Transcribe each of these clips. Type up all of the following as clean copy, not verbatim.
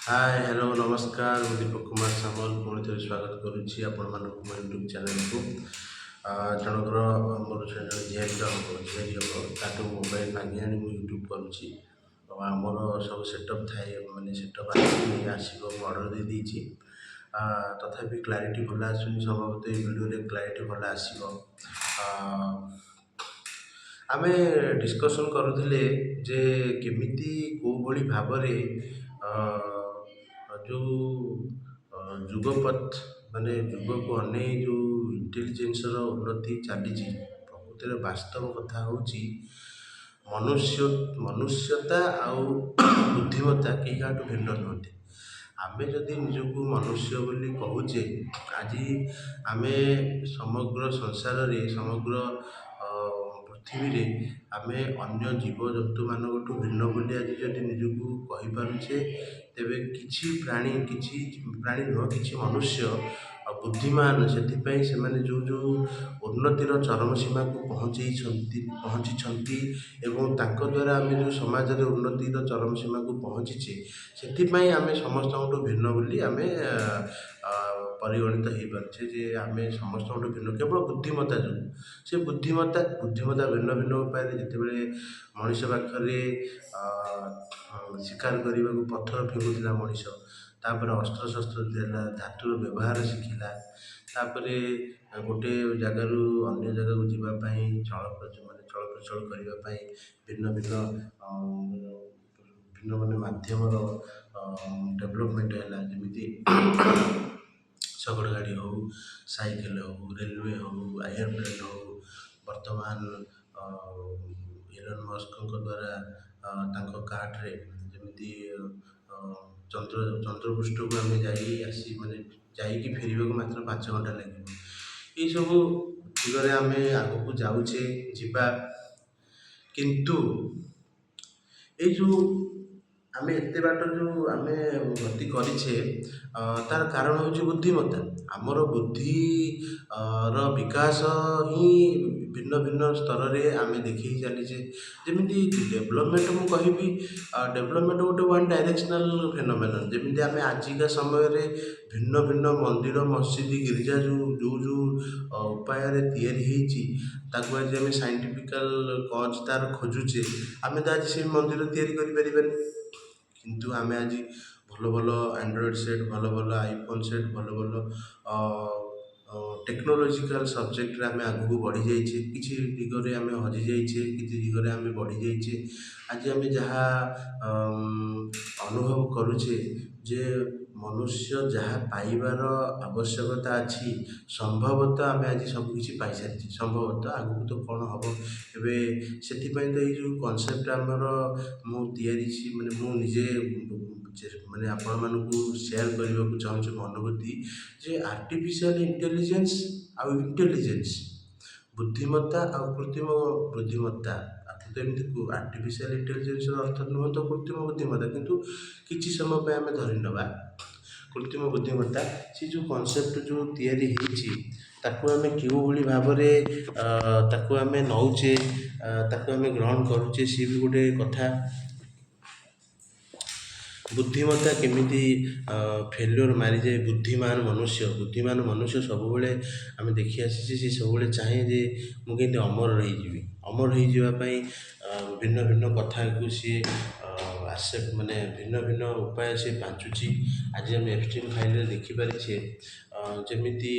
ହାଏ, hello, ନମସ୍କାର। ମୁଁ ଦୀପକ କୁମାର ସାମଲ ପୁଣି ଥରେ ସ୍ୱାଗତ କରୁଛି ଆପଣମାନଙ୍କୁ ମୋ ୟୁଟ୍ୟୁବ୍ ଚ୍ୟାନେଲକୁ। ଜଣଙ୍କର, ମୋର ସେ ଜଣେ ଝିଆରୀର ହେବ, ଝିଆରୀ ହେବ, ତାଠୁ ମୋବାଇଲ ମାଗି ଆଣି ମୁଁ ୟୁଟ୍ୟୁବ୍ କରୁଛି। ଆଉ ଆମର ସବୁ ସେଟଅପ୍ ଥାଏ, ମାନେ ସେଟଅପ୍ ଆସିନି, ଆସିବ, ମୁଁ ଅର୍ଡ଼ର ଦେଇଦେଇଛି। ତଥାପି କ୍ଲାରିଟି ଭଲ ଆସୁନି। ସମ୍ଭବତଃ ଏଇ ଭିଡ଼ିଓରେ କ୍ଲାରିଟି ଭଲ ଆସିବ। ଆମେ ଡିସ୍କସନ୍ କରୁଥିଲେ ଯେ କେମିତି କେଉଁଭଳି ଭାବରେ ଯେଉଁ ଯୁଗପଥ, ମାନେ ଯୁଗକୁ ଅନେଇ ଯେଉଁ ଇଣ୍ଟେଲିଜେନ୍ସର ଉନ୍ନତି ଚାଲିଛି। ପ୍ରକୃତରେ ବାସ୍ତବ କଥା ହେଉଛି, ମନୁଷ୍ୟ, ମନୁଷ୍ୟତା ଆଉ ବୁଦ୍ଧିମତ୍ତା କେହି କାହାଠୁ ଭିନ୍ନ ନୁହନ୍ତି। ଆମେ ଯଦି ନିଜକୁ ମନୁଷ୍ୟ ବୋଲି କହୁଛେ, ଆଜି ଆମେ ସମଗ୍ର ସଂସାରରେ, ସମଗ୍ର ପୃଥିବୀରେ ଆମେ ଅନ୍ୟ ଜୀବଜନ୍ତୁମାନଙ୍କଠୁ ଭିନ୍ନ ବୋଲି ଆଜି ଯଦି ନିଜକୁ କହିପାରୁଛେ, ତେବେ କିଛି ପ୍ରାଣୀ, କିଛି ପ୍ରାଣୀ ନୁହଁ, କିଛି ମନୁଷ୍ୟ ଆଉ ବୁଦ୍ଧିମାନ, ସେଥିପାଇଁ ସେମାନେ ଯେଉଁ ଯେଉଁ ଉନ୍ନତିର ଚରମ ସୀମାକୁ ପହଞ୍ଚିଛନ୍ତି ଏବଂ ତାଙ୍କ ଦ୍ୱାରା ଆମେ ଯେଉଁ ସମାଜରେ ଉନ୍ନତିର ଚରମ ସୀମାକୁ ପହଞ୍ଚିଛେ, ସେଥିପାଇଁ ଆମେ ସମସ୍ତଙ୍କଠୁ ଭିନ୍ନ ବୋଲି ଆମେ ପରିଗଣିତ ହେଇପାରୁଛେ ଯେ ଆମେ ସମସ୍ତଙ୍କଠୁ ଭିନ୍ନ କେବଳ ବୁଦ୍ଧିମତ୍ତା ଯୋଗୁଁ। ସେ ବୁଦ୍ଧିମତ୍ତା ଭିନ୍ନ ଭିନ୍ନ ଉପାୟରେ, ଯେତେବେଳେ ମଣିଷ ପାଖରେ ଶିକାର କରିବାକୁ ପଥର ଫିଙ୍ଗୁଥିଲା ମଣିଷ, ତାପରେ ଅସ୍ତ୍ରଶସ୍ତ୍ର ଦେଲା, ଧାତୁର ବ୍ୟବହାର ଶିଖିଲା, ତାପରେ ଗୋଟେ ଜାଗାରୁ ଅନ୍ୟ ଜାଗାକୁ ଯିବା ପାଇଁ ଚଳପ୍ରଚଳ, ମାନେ ଚଳପ୍ରଚଳ କରିବା ପାଇଁ ଭିନ୍ନ ଭିନ୍ନ ଭିନ୍ନ ଭିନ୍ନ ମାଧ୍ୟମର ଡେଭଲପମେଣ୍ଟ ହେଲା, ଯେମିତି ଶଗଡ଼ ଗାଡ଼ି ହଉ, ସାଇକେଲ ହଉ, ରେଲୱେ ହଉ, ଏୟାରପ୍ଲେନ୍ ହଉ, ବର୍ତ୍ତମାନ ଏଲନ୍ ମସ୍କଙ୍କ ଦ୍ୱାରା ତାଙ୍କ କାର୍ଟରେ ଯେମିତି ଚନ୍ଦ୍ରପୃଷ୍ଠକୁ ଆମେ ଯାଇ ଆସି, ମାନେ ଯାଇକି ଫେରିବାକୁ ମାତ୍ର 5 ଘଣ୍ଟା ଲାଗିବ। ଏଇସବୁ ଦିଗରେ ଆମେ ଆଗକୁ ଯାଉଛେ, ଯିବା। କିନ୍ତୁ ଏଇ ଯେଉଁ ଆମେ ଏତେ ବାଟ ଯେଉଁ ଆମେ ଗତି କରିଛେ, ତାର କାରଣ ହେଉଛି ବୁଦ୍ଧିମତ୍ତା। ଆମର ବୁଦ୍ଧି ର ବିକାଶ ହିଁ ଭିନ୍ନ ଭିନ୍ନ ସ୍ତରରେ ଆମେ ଦେଖେଇ ଚାଲିଛେ। ଯେମିତି ଡେଭଲପମେଣ୍ଟ, ମୁଁ କହିବି ଡେଭଲପମେଣ୍ଟ ଗୋଟେ ୱାନ୍ ଡାଇରେକ୍ସନାଲ୍ ଫେନୋମେନନ୍। ଯେମିତି ଆମେ ଆଜିକା ସମୟରେ ଭିନ୍ନ ଭିନ୍ନ ମନ୍ଦିର, ମସଜିଦ, ଗିର୍ଜା ଯେଉଁ ଯେଉଁ ଯେଉଁ ଉପାୟରେ ତିଆରି ହେଇଛି, ତାକୁ ଆଜି ଆମେ ସାଇଣ୍ଟିଫିକାଲ କଜ୍ ତାର ଖୋଜୁଛେ। ଆମେ ତ ଆଜି ସେ ମନ୍ଦିର ତିଆରି କରିପାରିବାନି, କିନ୍ତୁ ଆମେ ଆଜି ଭଲ ଭଲ ଆଣ୍ଡ୍ରଏଡ଼୍ ସେଟ୍, ଭଲ ଭଲ ଆଇଫୋନ୍ ସେଟ୍, ଭଲ ଭଲ ଟେକ୍ନୋଲୋଜିକାଲ ସବଜେକ୍ଟରେ ଆମେ ଆଗକୁ ବଢ଼ିଯାଇଛେ। କିଛି ଦିଗରେ ଆମେ ହଜିଯାଇଛେ, କିଛି ଦିଗରେ ଆମେ ବଢ଼ିଯାଇଛେ। ଆଜି ଆମେ ଯାହା ଅନୁଭବ କରୁଛେ ଯେ ମନୁଷ୍ୟ ଯାହା ପାଇବାର ଆବଶ୍ୟକତା ଅଛି, ସମ୍ଭବତଃ ଆମେ ଆଜି ସବୁକିଛି ପାଇସାରିଛେ। ସମ୍ଭବତଃ ଆଗକୁ ତ କ'ଣ ହେବ ଏବେ, ସେଥିପାଇଁ ତ ଏଇ ଯେଉଁ କନସେପ୍ଟ ଆମର ମୁଁ ତିଆରିଛି, ମାନେ ମୁଁ ନିଜେ ମାନେ ଆପଣମାନଙ୍କୁ ସେୟାର କରିବାକୁ ଚାହୁଁଛି ମୋ ଅନୁଭୂତି ଯେ ଆର୍ଟିଫିସିଆଲ ଇଣ୍ଟେଲିଜେନ୍ସ ଆଉ ଇଣ୍ଟେଲିଜେନ୍ସ, ବୁଦ୍ଧିମତ୍ତା ଆଉ କୃତ୍ରିମ ବୁଦ୍ଧିମତ୍ତା। ଆକୁ ତ ଏମିତି ଆର୍ଟିଫିସିଆଲ ଇଣ୍ଟେଲିଜେନ୍ସର ଅର୍ଥ ନୁହଁ ତ କୃତ୍ରିମ ବୁଦ୍ଧିମତ୍ତା, କିନ୍ତୁ କିଛି ସମୟ ପାଇଁ ଆମେ ଧରିନେବା କୃତ୍ରିମ ବୁଦ୍ଧିମତ୍ତା। ସେ ଯେଉଁ କନସେପ୍ଟ ଯେଉଁ ତିଆରି ହେଇଛି, ତାକୁ ଆମେ କେଉଁଭଳି ଭାବରେ ତାକୁ ଆମେ ନଉଛେ, ତାକୁ ଆମେ ଗ୍ରହଣ କରୁଛେ, ସିଏ ବି ଗୋଟେ କଥା। ବୁଦ୍ଧିମତ୍ତା କେମିତି ଫେଲୁଅର୍ ମାରିଯାଏ। ବୁଦ୍ଧିମାନ ମନୁଷ୍ୟ ସବୁବେଳେ ଆମେ ଦେଖି ଆସିଛେ, ସେ ସବୁବେଳେ ଚାହେଁ ଯେ ମୁଁ କେମିତି ଅମର ରହିଯିବି। ଅମର ହେଇଯିବା ପାଇଁ ଭିନ୍ନ ଭିନ୍ନ କଥାକୁ ସିଏ ଆକ୍ସେପ୍ଟ, ମାନେ ଭିନ୍ନ ଭିନ୍ନ ଉପାୟ ସିଏ ପାଞ୍ଚୁଛି। ଆଜି ଆମେ ଏପଷ୍ଟିନ୍ ଫାଇଲ୍ରେ ଦେଖିପାରିଛେ, ଯେମିତି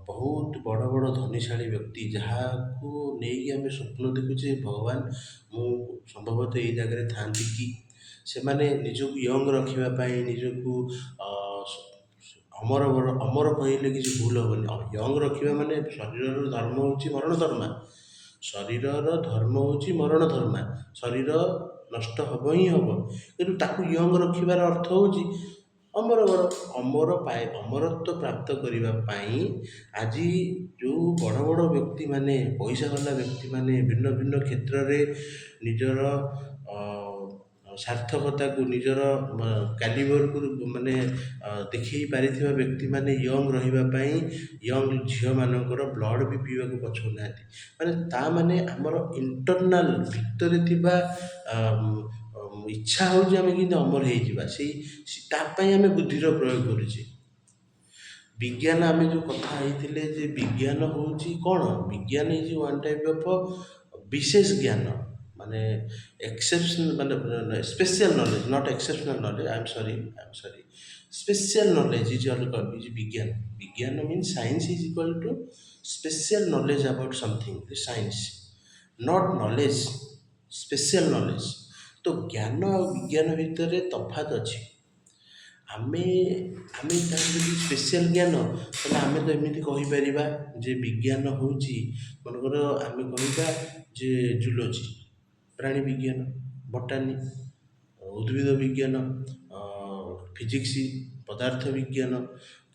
ବହୁତ ବଡ଼ ବଡ଼ ଧନୀଶାଳୀ ବ୍ୟକ୍ତି, ଯାହାକୁ ନେଇକି ଆମେ ସ୍ୱପ୍ନ ଦେଖୁଛେ, ଭଗବାନ, ମୁଁ ସମ୍ଭବତଃ ଏଇ ଜାଗାରେ ଥାଆନ୍ତି କି, ସେମାନେ ନିଜକୁ ୟଙ୍ଗ ରଖିବା ପାଇଁ, ନିଜକୁ ଅମର, ଅମର କହିଲେ କିଛି ଭୁଲ ହେବନି, ୟଙ୍ଗ ରଖିବା ମାନେ ଶରୀରର ଧର୍ମ ହେଉଛି ମରଣ ଧର୍ମା। ଶରୀରର ଧର୍ମ ହେଉଛି ମରଣ ଧର୍ମା। ଶରୀର ନଷ୍ଟ ହେବ ହିଁ ହେବ, କିନ୍ତୁ ତାକୁ ୟଙ୍ଗ ରଖିବାର ଅର୍ଥ ହେଉଛି ଅମର ବର ଅମର ପାଏ ଅମରତ୍ୱ ପ୍ରାପ୍ତ କରିବା ପାଇଁ ଆଜି ଯେଉଁ ବଡ଼ ବଡ଼ ବ୍ୟକ୍ତିମାନେ, ପଇସା ବାଲା ବ୍ୟକ୍ତିମାନେ ଭିନ୍ନ ଭିନ୍ନ କ୍ଷେତ୍ରରେ ନିଜର ସାର୍ଥକତାକୁ, ନିଜର କ୍ୟାଲିବରକୁ ମାନେ ଦେଖେଇ ପାରିଥିବା ବ୍ୟକ୍ତିମାନେ ୟଙ୍ଗ ରହିବା ପାଇଁ ୟଙ୍ଗ ଝିଅମାନଙ୍କର ବ୍ଲଡ଼ ବି ପିଇବାକୁ ପଛଉନାହାନ୍ତି। ମାନେ ତା ମାନେ ଆମର ଇଣ୍ଟରନାଲ ଭିତରେ ଥିବା ଇଚ୍ଛା ହେଉଛି ଆମେ କେମିତି ଅମର ହେଇଯିବା, ସେଇ ତା ପାଇଁ ଆମେ ବୁଦ୍ଧିର ପ୍ରୟୋଗ କରୁଛେ। ବିଜ୍ଞାନ, ଆମେ ଯେଉଁ କଥା ହେଇଥିଲେ ଯେ ବିଜ୍ଞାନ ହେଉଛି କ'ଣ? ବିଜ୍ଞାନ is one type of ବିଶେଷ ଜ୍ଞାନ, ମାନେ ଏକ୍ସେପସନ୍, ମାନେ special knowledge, not exceptional knowledge. I am sorry, I am sorry. Special knowledge is ଅଲଗା is ବିଜ୍ଞାନ। ବିଜ୍ଞାନ means science is equal to special knowledge about something, science, not knowledge, special knowledge. ତ ଜ୍ଞାନ ଆଉ ବିଜ୍ଞାନ ଭିତରେ ତଫାତ ଅଛି। ଆମେ ତାହେଲେ ଯଦି ସ୍ପେଶିଆଲ ଜ୍ଞାନ, ତାହେଲେ ଆମେ ତ ଏମିତି କହିପାରିବା ଯେ ବିଜ୍ଞାନ ହେଉଛି, ମନେକର ଆମେ କହିବା ଯେ ଜୁଲୋଜି, ପ୍ରାଣୀ ବିଜ୍ଞାନ, ବଟାନୀ, ଉଦ୍ଭିଦ ବିଜ୍ଞାନ, ଫିଜିକ୍ସ, ପଦାର୍ଥ ବିଜ୍ଞାନ,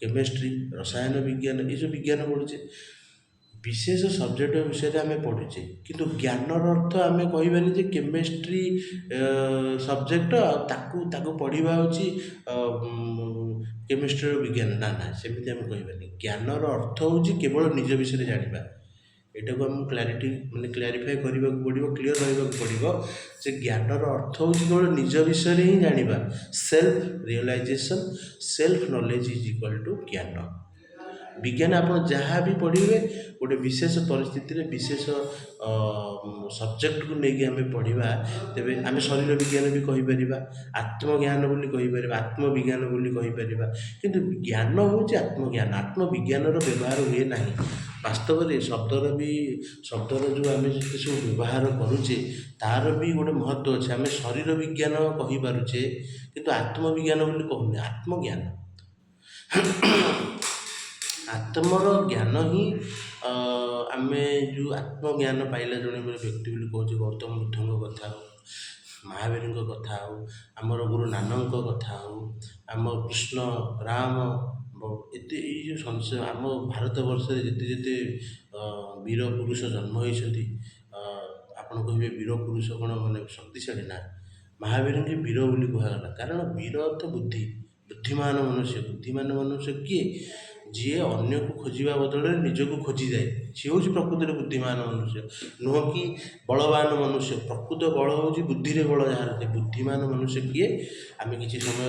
କେମିଷ୍ଟ୍ରି, ରସାୟନ ବିଜ୍ଞାନ, ଏସବୁ ବିଜ୍ଞାନ ପଢ଼ୁଛେ। ବିଶେଷ ସବଜେକ୍ଟ ବିଷୟରେ ଆମେ ପଢ଼ୁଛେ। କିନ୍ତୁ ଜ୍ଞାନର ଅର୍ଥ ଆମେ କହିବାନି ଯେ କେମିଷ୍ଟ୍ରି ସବଜେକ୍ଟ ଆଉ ତାକୁ ପଢ଼ିବା ହେଉଛି କେମିଷ୍ଟ୍ରିର ବିଜ୍ଞାନ। ନା ନା, ସେମିତି ଆମେ କହିବାନି। ଜ୍ଞାନର ଅର୍ଥ ହେଉଛି କେବଳ ନିଜ ବିଷୟରେ ଜାଣିବା। ଏଇଟାକୁ ଆମକୁ କ୍ଲାରିଟି, ମାନେ କ୍ଲାରିଫାଏ କରିବାକୁ ପଡ଼ିବ, କ୍ଲିଅର ରହିବାକୁ ପଡ଼ିବ ଯେ ଜ୍ଞାନର ଅର୍ଥ ହେଉଛି କେବଳ ନିଜ ବିଷୟରେ ହିଁ ଜାଣିବା। Self realization, self knowledge is equal to ଜ୍ଞାନ। ବିଜ୍ଞାନ ଆପଣ ଯାହା ବି ପଢ଼ିବେ, ଗୋଟେ ବିଶେଷ ପରିସ୍ଥିତିରେ ବିଶେଷ ସବଜେକ୍ଟକୁ ନେଇକି ଆମେ ପଢ଼ିବା। ତେବେ ଆମେ ଶରୀର ବିଜ୍ଞାନ ବି କହିପାରିବା, ଆତ୍ମଜ୍ଞାନ ବୋଲି କହିପାରିବା, ଆତ୍ମବିଜ୍ଞାନ ବୋଲି କହିପାରିବା। କିନ୍ତୁ ଜ୍ଞାନ ହେଉଛି ଆତ୍ମଜ୍ଞାନ, ଆତ୍ମବିଜ୍ଞାନର ବ୍ୟବହାର ହୁଏ ନାହିଁ। ବାସ୍ତବରେ ଶବ୍ଦର ବି, ଶବ୍ଦର ଯେଉଁ ଆମେ ଯେତେ ସବୁ ବ୍ୟବହାର କରୁଛେ, ତା'ର ବି ଗୋଟେ ମହତ୍ତ୍ୱ ଅଛି। ଆମେ ଶରୀର ବିଜ୍ଞାନ କହିପାରୁଛେ, କିନ୍ତୁ ଆତ୍ମବିଜ୍ଞାନ ବୋଲି କହୁନେ। ଆତ୍ମଜ୍ଞାନ, ଆତ୍ମର ଜ୍ଞାନ ହିଁ ଆମେ ଯେଉଁ ଆତ୍ମଜ୍ଞାନ ପାଇଲା ଜଣେ ବ୍ୟକ୍ତି ବୋଲି କହୁଛେ, ଗୌତମ ବୁଦ୍ଧଙ୍କ କଥା ହଉ, ମହାବୀରଙ୍କ କଥା ହଉ, ଆମର ଗୁରୁ ନାନକଙ୍କ କଥା ହଉ, ଆମ କୃଷ୍ଣ, ରାମ, ଏତେ ଏଇ ଯେଉଁ ଆମ ଭାରତ ବର୍ଷରେ ଯେତେ ଯେତେ ବୀର ପୁରୁଷ ଜନ୍ମ ହୋଇଛନ୍ତି। ଆପଣ କହିବେ ବୀର ପୁରୁଷ କ'ଣ ମାନେ ଶକ୍ତିଶାଳୀ? ନା, ମହାବୀରଙ୍କୁ ବୀର ବୋଲି କୁହାଗଲା କାରଣ ବୀର ଅର୍ଥ ବୁଦ୍ଧି, ବୁଦ୍ଧିମାନ ମନୁଷ୍ୟ। ବୁଦ୍ଧିମାନ ମନୁଷ୍ୟ କିଏ? ଯିଏ ଅନ୍ୟକୁ ଖୋଜିବା ବଦଳରେ ନିଜକୁ ଖୋଜିଯାଏ, ସିଏ ହେଉଛି ପ୍ରକୃତରେ ବୁଦ୍ଧିମାନ ମନୁଷ୍ୟ। ନୁହଁ କି ବଳବାନ ମନୁଷ୍ୟ। ପ୍ରକୃତ ବଳ ହେଉଛି ବୁଦ୍ଧିରେ ବଳ ଯାହାର ଥାଏ। ବୁଦ୍ଧିମାନ ମନୁଷ୍ୟ କିଏ? ଆମେ କିଛି ସମୟ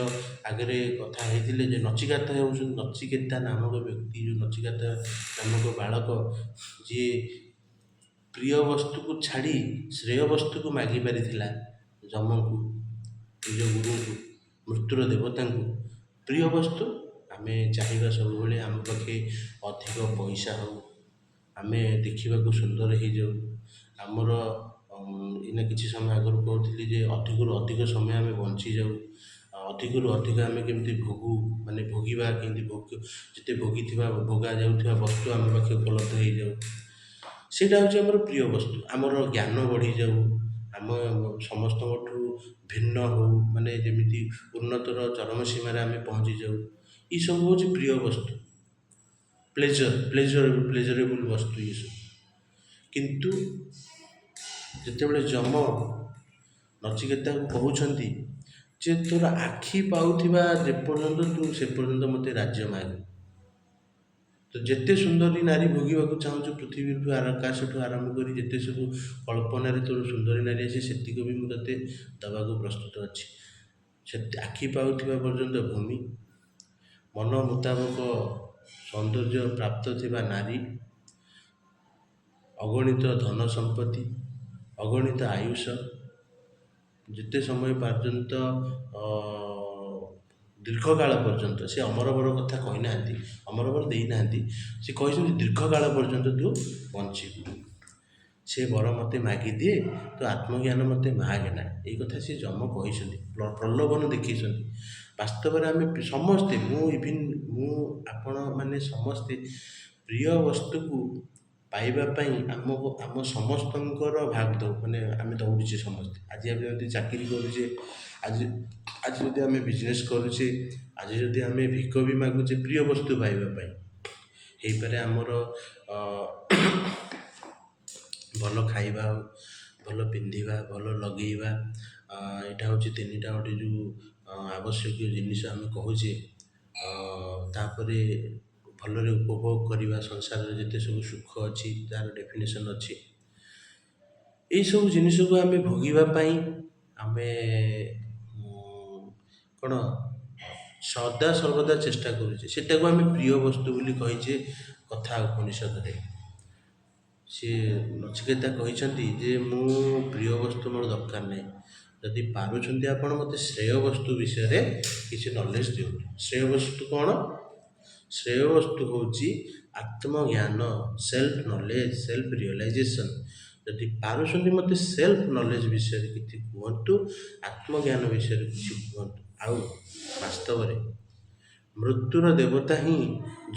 ଆଗରେ କଥା ହେଇଥିଲେ ଯେ ନଚିକେତା ହେଉଛନ୍ତି, ନଚିକେତା ନାମକ ବ୍ୟକ୍ତି, ଯେଉଁ ନଚିକେତା ନାମକ ବାଳକ, ଯିଏ ପ୍ରିୟ ବସ୍ତୁକୁ ଛାଡ଼ି ଶ୍ରେୟ ବସ୍ତୁକୁ ମାଗି ପାରିଥିଲା ଯମଙ୍କୁ, ନିଜ ଗୁରୁଙ୍କୁ, ମୃତ୍ୟୁର ଦେବତାଙ୍କୁ। ପ୍ରିୟ ବସ୍ତୁ ଆମେ ଚାହିଁବା ସବୁବେଳେ ଆମ ପାଖେ ଅଧିକ ପଇସା ହେଉ, ଆମେ ଦେଖିବାକୁ ସୁନ୍ଦର ହେଇଯାଉ। ଆମର ଏଇନା କିଛି ସମୟ ଆଗରୁ କହୁଥିଲି ଯେ ଅଧିକରୁ ଅଧିକ ସମୟ ଆମେ ବଞ୍ଚିଯାଉ, ଅଧିକରୁ ଅଧିକ ଆମେ କେମିତି ଭୋଗୁ, ମାନେ ଭୋଗିବା କେମିତି, ଭୋଗ ଯେତେ ଭୋଗିଥିବା, ଭୋଗା ଯାଉଥିବା ବସ୍ତୁ ଆମ ପାଖେ ଉପଲବ୍ଧ ହେଇଯାଉ। ସେଇଟା ହେଉଛି ଆମର ପ୍ରିୟ ବସ୍ତୁ। ଆମର ଜ୍ଞାନ ବଢ଼ିଯାଉ, ଆମ ସମସ୍ତଙ୍କଠୁ ଭିନ୍ନ ହଉ, ମାନେ ଯେମିତି ଉନ୍ନତର ଚରମ ସୀମାରେ ଆମେ ପହଞ୍ଚିଯାଉ। ଏସବୁ ହେଉଛି ପ୍ରିୟ ବସ୍ତୁ, ପ୍ଲେଜର, ପ୍ଲେଜରେବୁଲ ବସ୍ତୁ ଏସବୁ। କିନ୍ତୁ ଯେତେବେଳେ ଯମ ନଚିକେତାକୁ କହୁଛନ୍ତି ଯେ ତୋର ଆଖି ପାଉଥିବା ଯେପର୍ଯ୍ୟନ୍ତ ତୁ ସେ ପର୍ଯ୍ୟନ୍ତ ମୋତେ ରାଜ୍ୟ ମାଗେ, ତ ଯେତେ ସୁନ୍ଦରୀ ନାରୀ ଭୋଗିବାକୁ ଚାହୁଁଛୁ, ପୃଥିବୀଠୁ ଆକାଶଠୁ ଆରମ୍ଭ କରି ଯେତେ ସବୁ କଳ୍ପନାରେ ତୋର ସୁନ୍ଦରୀ ନାରୀ ଅଛି, ସେତିକ ବି ମୁଁ ତୋତେ ଦେବାକୁ ପ୍ରସ୍ତୁତ ଅଛି। ସେ ଆଖି ପାଉଥିବା ପର୍ଯ୍ୟନ୍ତ ଭୂମି, ମନ ମୁତାବକ ସୌନ୍ଦର୍ଯ୍ୟ ପ୍ରାପ୍ତ ଥିବା ନାରୀ, ଅଗଣିତ ଧନ ସମ୍ପତ୍ତି, ଅଗଣିତ ଆୟୁଷ, ଯେତେ ସମୟ ପର୍ଯ୍ୟନ୍ତ, ଦୀର୍ଘକାଳ ପର୍ଯ୍ୟନ୍ତ। ସେ ଅମରବର କଥା କହିନାହାନ୍ତି, ଅମରବର ଦେଇନାହାନ୍ତି। ସେ କହିଛନ୍ତି ଦୀର୍ଘକାଳ ପର୍ଯ୍ୟନ୍ତ ତୁ ବଞ୍ଚିବୁ, ସେ ବର ମୋତେ ମାଗିଦିଏ, ତୁ ଆତ୍ମଜ୍ଞାନ ମୋତେ ମାଗେନା। ଏଇ କଥା ସେ ଯମ କହିଛନ୍ତି, ପ୍ରଲୋଭନ ଦେଖେଇଛନ୍ତି। ବାସ୍ତବରେ ଆମେ ସମସ୍ତେ, ମୁଁ ଇଭିନ୍ ମୁଁ, ଆପଣ ମାନେ ସମସ୍ତେ ପ୍ରିୟ ବସ୍ତୁକୁ ପାଇବା ପାଇଁ ଆମକୁ ଆମ ସମସ୍ତଙ୍କର ଭାଗ ଦଉ, ମାନେ ଆମେ ଦୌଡ଼ୁଛେ ସମସ୍ତେ। ଆଜି ଆମେ ଯଦି ଚାକିରି କରୁଛେ, ଆଜି ଯଦି ଆମେ ବିଜନେସ୍ କରୁଛେ, ଆଜି ଯଦି ଆମେ ଭିକ ବି ମାଗୁଛେ ପ୍ରିୟ ବସ୍ତୁ ପାଇବା ପାଇଁ, ହେଇପାରେ ଆମର ଭଲ ଖାଇବା ହଉ, ଭଲ ପିନ୍ଧିବା, ଭଲ ଲଗେଇବା, ଏଇଟା ହେଉଛି ତିନିଟା ଗୋଟେ ଯେଉଁ ଆବଶ୍ୟକୀୟ ଜିନିଷ ଆମେ କହୁଛେ। ତାପରେ ଭଲରେ ଉପଭୋଗ କରିବା, ସଂସାରରେ ଯେତେ ସବୁ ସୁଖ ଅଛି ତା'ର ଡେଫିନେସନ୍ ଅଛି। ଏଇସବୁ ଜିନିଷକୁ ଆମେ ଭୋଗିବା ପାଇଁ ଆମେ କ'ଣ ସଦା ସର୍ବଦା ଚେଷ୍ଟା କରୁଛେ, ସେଟାକୁ ଆମେ ପ୍ରିୟ ବସ୍ତୁ ବୋଲି କହିଛେ କଥା ଉପନିଷଦରେ। ସିଏ ନଚିକେତା କହିଛନ୍ତି ଯେ ମୁଁ ପ୍ରିୟ ବସ୍ତୁ ମୋର ଦରକାର ନାହିଁ, ଯଦି ପାରୁଛନ୍ତି ଆପଣ ମୋତେ ଶ୍ରେୟ ବସ୍ତୁ ବିଷୟରେ କିଛି ନଲେଜ ଦିଅନ୍ତୁ। ଶ୍ରେୟ ବସ୍ତୁ କ'ଣ? ଶ୍ରେୟ ବସ୍ତୁ ହେଉଛି ଆତ୍ମଜ୍ଞାନ, ସେଲ୍ଫ ନଲେଜ, ସେଲ୍ଫ ରିଅଲାଇଜେସନ୍। ଯଦି ପାରୁଛନ୍ତି ମୋତେ ସେଲ୍ଫ ନଲେଜ ବିଷୟରେ କିଛି କୁହନ୍ତୁ, ଆତ୍ମଜ୍ଞାନ ବିଷୟରେ କିଛି କୁହନ୍ତୁ। ଆଉ ବାସ୍ତବରେ ମୃତ୍ୟୁର ଦେବତା ହିଁ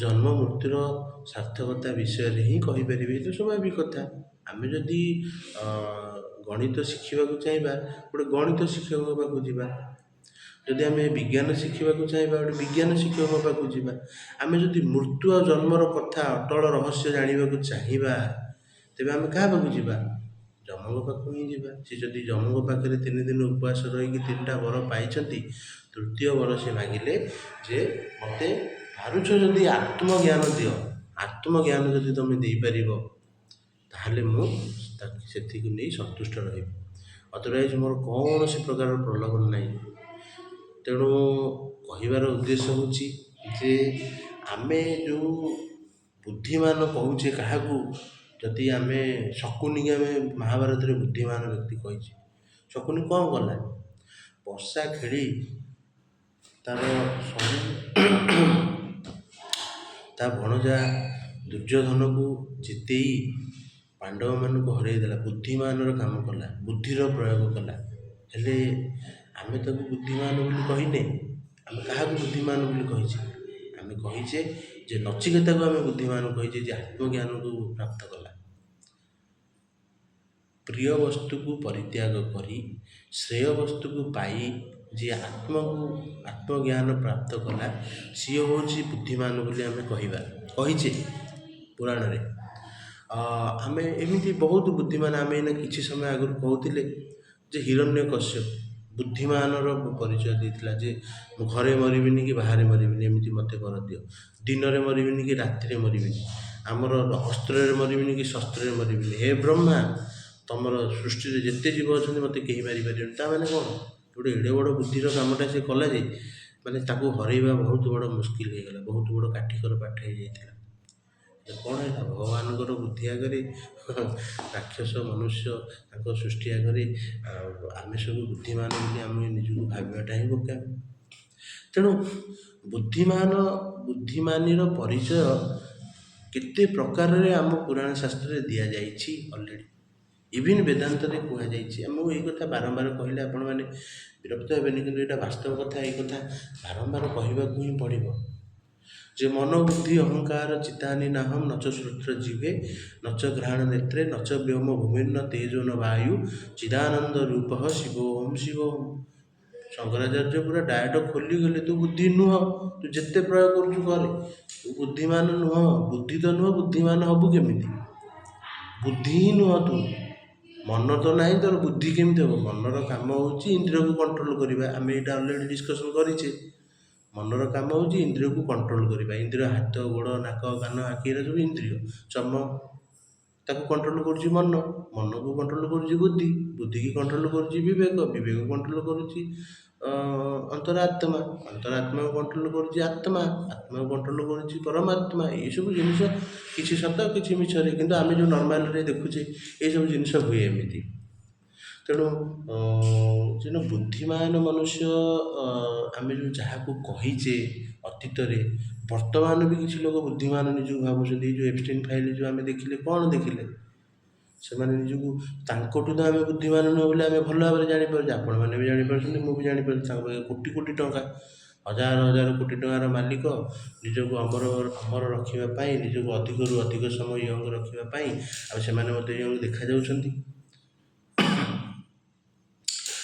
ଜନ୍ମ ମୃତ୍ୟୁର ସାର୍ଥକତା ବିଷୟରେ ହିଁ କହିପାରିବେ। ଏ ତ ସ୍ୱାଭାବିକ କଥା। ଆମେ ଯଦି ଗଣିତ ଶିଖିବାକୁ ଚାହିଁବା, ଗୋଟେ ଗଣିତ ଶିକ୍ଷକଙ୍କ ପାଖକୁ ଯିବା। ଯଦି ଆମେ ବିଜ୍ଞାନ ଶିଖିବାକୁ ଚାହିଁବା, ଗୋଟେ ବିଜ୍ଞାନ ଶିକ୍ଷକଙ୍କ ପାଖକୁ ଯିବା। ଆମେ ଯଦି ମୃତ୍ୟୁ ଆଉ ଜନ୍ମର କଥା, ଅଟଳ ରହସ୍ୟ ଜାଣିବାକୁ ଚାହିଁବା, ତେବେ ଆମେ କାହା ପାଖକୁ ଯିବା? ଯମଙ୍କ ପାଖକୁ ହିଁ ଯିବା। ସେ ଯଦି ଯମଙ୍କ ପାଖରେ 3 ଦିନ ଉପବାସ ରହିକି 3ଟା ବର ପାଇଛନ୍ତି, ତୃତୀୟ ବର ସେ ମାଗିଲେ ଯେ ମୋତେ ପାରୁଛ ଯଦି ଆତ୍ମଜ୍ଞାନ ଦିଅ, ଆତ୍ମଜ୍ଞାନ ଯଦି ତୁମେ ଦେଇପାରିବ ତାହେଲେ ମୁଁ ସେଥିକୁ ନେଇ ସନ୍ତୁଷ୍ଟ ରହିବି, ଅଦରୱାଇଜ୍ ମୋର କୌଣସି ପ୍ରକାରର ପ୍ରଲୋଭନ ନାହିଁ। ତେଣୁ କହିବାର ଉଦ୍ଦେଶ୍ୟ ହେଉଛି ଯେ ଆମେ ଯେଉଁ ବୁଦ୍ଧିମାନ କହୁଛେ କାହାକୁ, ଯଦି ଆମେ ଶକୁନିକି ଆମେ ମହାଭାରତରେ ବୁଦ୍ଧିମାନ ବ୍ୟକ୍ତି କହିଛେ, ଶକୁନି କ'ଣ କଲା? ବର୍ଷା ଖେଳି ତାର ସବୁ ତା ଭଣଜା ଦୁର୍ଯ୍ୟୋଧନକୁ ଜିତେଇ ପାଣ୍ଡବମାନଙ୍କୁ ହରେଇ ଦେଲା, ବୁଦ୍ଧିମାନର କାମ କଲା, ବୁଦ୍ଧିର ପ୍ରୟୋଗ କଲା। ହେଲେ ଆମେ ତାକୁ ବୁଦ୍ଧିମାନ ବୋଲି କହିନେ। ଆମେ କାହାକୁ ବୁଦ୍ଧିମାନ ବୋଲି କହିଛେ? ଆମେ କହିଛେ ଯେ ନଚିକେତାକୁ ଆମେ ବୁଦ୍ଧିମାନ କହିଛେ, ଯେ ଆତ୍ମଜ୍ଞାନକୁ ପ୍ରାପ୍ତ କଲା। ପ୍ରିୟ ବସ୍ତୁକୁ ପରିତ୍ୟାଗ କରି ଶ୍ରେୟ ବସ୍ତୁକୁ ପାଇ ଯିଏ ଆତ୍ମକୁ ଆତ୍ମଜ୍ଞାନ ପ୍ରାପ୍ତ କଲା, ସିଏ ହେଉଛି ବୁଦ୍ଧିମାନ ବୋଲି ଆମେ କହିଛେ ପୁରାଣରେ। ଆମେ ଏମିତି ବହୁତ ବୁଦ୍ଧିମାନ। ଆମେ ଏଇନା କିଛି ସମୟ ଆଗରୁ କହୁଥିଲେ ଯେ ହିରଣ୍ୟକଶ୍ୟପ ବୁଦ୍ଧିମାନର ପରିଚୟ ଦେଇଥିଲା ଯେ ମୁଁ ଘରେ ମରିବିନି କି ବାହାରେ ମରିବିନି, ଏମିତି ମୋତେ ବର ଦିଅ, ଦିନରେ ମରିବିନି କି ରାତିରେ ମରିବିନି, ଆମର ଅସ୍ତ୍ରରେ ମରିବିନି କି ଶସ୍ତ୍ରରେ ମରିବିନି, ହେ ବ୍ରହ୍ମା ତମର ସୃଷ୍ଟିରେ ଯେତେ ଜୀବ ଅଛନ୍ତି ମୋତେ କେହି ମାରିପାରିବେନି। ତା ମାନେ କ'ଣ? ଗୋଟେ ଏଡ଼େ ବଡ଼ ବୁଦ୍ଧିର କାମଟା ସେ କଲା ଯେ ମାନେ ତାକୁ ହରେଇବା ବହୁତ ବଡ଼ ମୁସ୍କିଲ ହେଇଗଲା, ବହୁତ ବଡ଼ କାଠିକର ପାଠ ହେଇଯାଇଥିଲା। କ'ଣ ହେଲା? ଭଗବାନଙ୍କର ବୁଦ୍ଧି ଆଗରେ ରାକ୍ଷସ ମନୁଷ୍ୟ ତାଙ୍କ ସୃଷ୍ଟି ଆଗରେ ଆଉ ଆମେ ସବୁ ବୁଦ୍ଧିମାନ ବୋଲି ଆମେ ନିଜକୁ ଭାବିବାଟା ହିଁ ବୋକାମି। ତେଣୁ ବୁଦ୍ଧିମାନୀର ପରିଚୟ କେତେ ପ୍ରକାରରେ ଆମ ପୁରାଣ ଶାସ୍ତ୍ରରେ ଦିଆଯାଇଛି ଅଲରେଡ଼ି, ଇଭିନ୍ ବେଦାନ୍ତରେ କୁହାଯାଇଛି। ମୁଁ ଏଇ କଥା ବାରମ୍ବାର କହିଲେ ଆପଣମାନେ ବିରକ୍ତ ହେବେନି, କିନ୍ତୁ ଏଇଟା ବାସ୍ତବ କଥା। ଏଇ କଥା ବାରମ୍ବାର କହିବାକୁ ହିଁ ପଡ଼ିବ ଯେ ମନ ବୁଦ୍ଧି ଅହଙ୍କାର ଚିତାନି ନାହಂ ନଚ ଶ୍ରୋତ୍ର ଜିହ୍ବେ ନଚ ଘ୍ରାଣ ନେତ୍ରେ ନଚ ବ୍ୟୋମ ଭୂମିର୍ନ ତେଜୋ ନ ବାୟୁ ଚିଦାନନ୍ଦ ରୂପଃ ଶିବୋହಂ ଶିବୋହಂ। ଶଙ୍କରାଚାର୍ଯ୍ୟ ପୁରା ଡାଏଟ ଖୋଲିଗଲେ, ତୁ ବୁଦ୍ଧି ନୁହଁ, ତୁ ଯେତେ ପ୍ରୟୋଗ କରୁଛୁ କରେ, ତୁ ବୁଦ୍ଧିମାନ ନୁହଁ, ବୁଦ୍ଧି ତ ନୁହଁ, ବୁଦ୍ଧିମାନ ହବୁ କେମିତି? ବୁଦ୍ଧି ହିଁ ନୁହଁ ତୁ, ମନ ତ ନାହିଁ, ତୋର ବୁଦ୍ଧି କେମିତି ହେବ? ମନର କାମ ହେଉଛି ଇନ୍ଦ୍ରିୟକୁ କଣ୍ଟ୍ରୋଲ କରିବା। ଆମେ ଏଇଟା ଅଲରେଡ଼ି ଡିସ୍କସନ୍ କରିଛେ। ମନର କାମ ହେଉଛି ଇନ୍ଦ୍ରିୟକୁ କଣ୍ଟ୍ରୋଲ କରିବା। ଇନ୍ଦ୍ରିୟ ହାତ, ଗୋଡ଼, ନାକ, କାନ, ଆଖି, ଏରା ସବୁ ଇନ୍ଦ୍ରିୟ, ଚମ, ତାକୁ କଣ୍ଟ୍ରୋଲ କରୁଛି ମନ, ମନକୁ କଣ୍ଟ୍ରୋଲ କରୁଛି ବୁଦ୍ଧି, ବୁଦ୍ଧିକି କଣ୍ଟ୍ରୋଲ କରୁଛି ବିବେକ, ବିବେକ କଣ୍ଟ୍ରୋଲ କରୁଛି ଅନ୍ତରାତ୍ମା, ଅନ୍ତରାତ୍ମାକୁ କଣ୍ଟ୍ରୋଲ କରୁଛି ଆତ୍ମା, ଆତ୍ମାକୁ କଣ୍ଟ୍ରୋଲ କରୁଛି ପରମାତ୍ମା। ଏଇସବୁ ଜିନିଷ କିଛି ସତ କିଛି ମିଛରେ, କିନ୍ତୁ ଆମେ ଯେଉଁ ନର୍ମାଲରେ ଦେଖୁଛେ ଏଇସବୁ ଜିନିଷ ହୁଏ ଏମିତି। ତେଣୁ ତେଣୁ ବୁଦ୍ଧିମାନ ମନୁଷ୍ୟ ଆମେ ଯେଉଁ ଯାହାକୁ କହିଛେ ଅତୀତରେ, ବର୍ତ୍ତମାନ ବି କିଛି ଲୋକ ବୁଦ୍ଧିମାନ ନିଜକୁ ଭାବୁଛନ୍ତି। ଏଇ ଯେଉଁ ଏପଷ୍ଟିନ୍ ଫାଇଲ୍ ଯେଉଁ ଆମେ ଦେଖିଲେ, କ'ଣ ଦେଖିଲେ? ସେମାନେ ନିଜକୁ, ତାଙ୍କଠୁ ତ ଆମେ ବୁଦ୍ଧିମାନ ନୁହଁ ବୋଲି ଆମେ ଭଲ ଭାବରେ ଜାଣିପାରୁଛେ, ଆପଣମାନେ ବି ଜାଣିପାରୁଛନ୍ତି, ମୁଁ ବି ଜାଣିପାରୁଛି। ତାଙ୍କ ପାଖରେ କୋଟି କୋଟି ଟଙ୍କା, ହଜାର ହଜାର କୋଟି ଟଙ୍କାର ମାଲିକ, ନିଜକୁ ଅମର ରଖିବା ପାଇଁ, ନିଜକୁ ଅଧିକରୁ ଅଧିକ ସମୟ ୟଙ୍ଗ ରଖିବା ପାଇଁ, ଆଉ ସେମାନେ ମଧ୍ୟ ୟଙ୍ଗ ଦେଖାଯାଉଛନ୍ତି।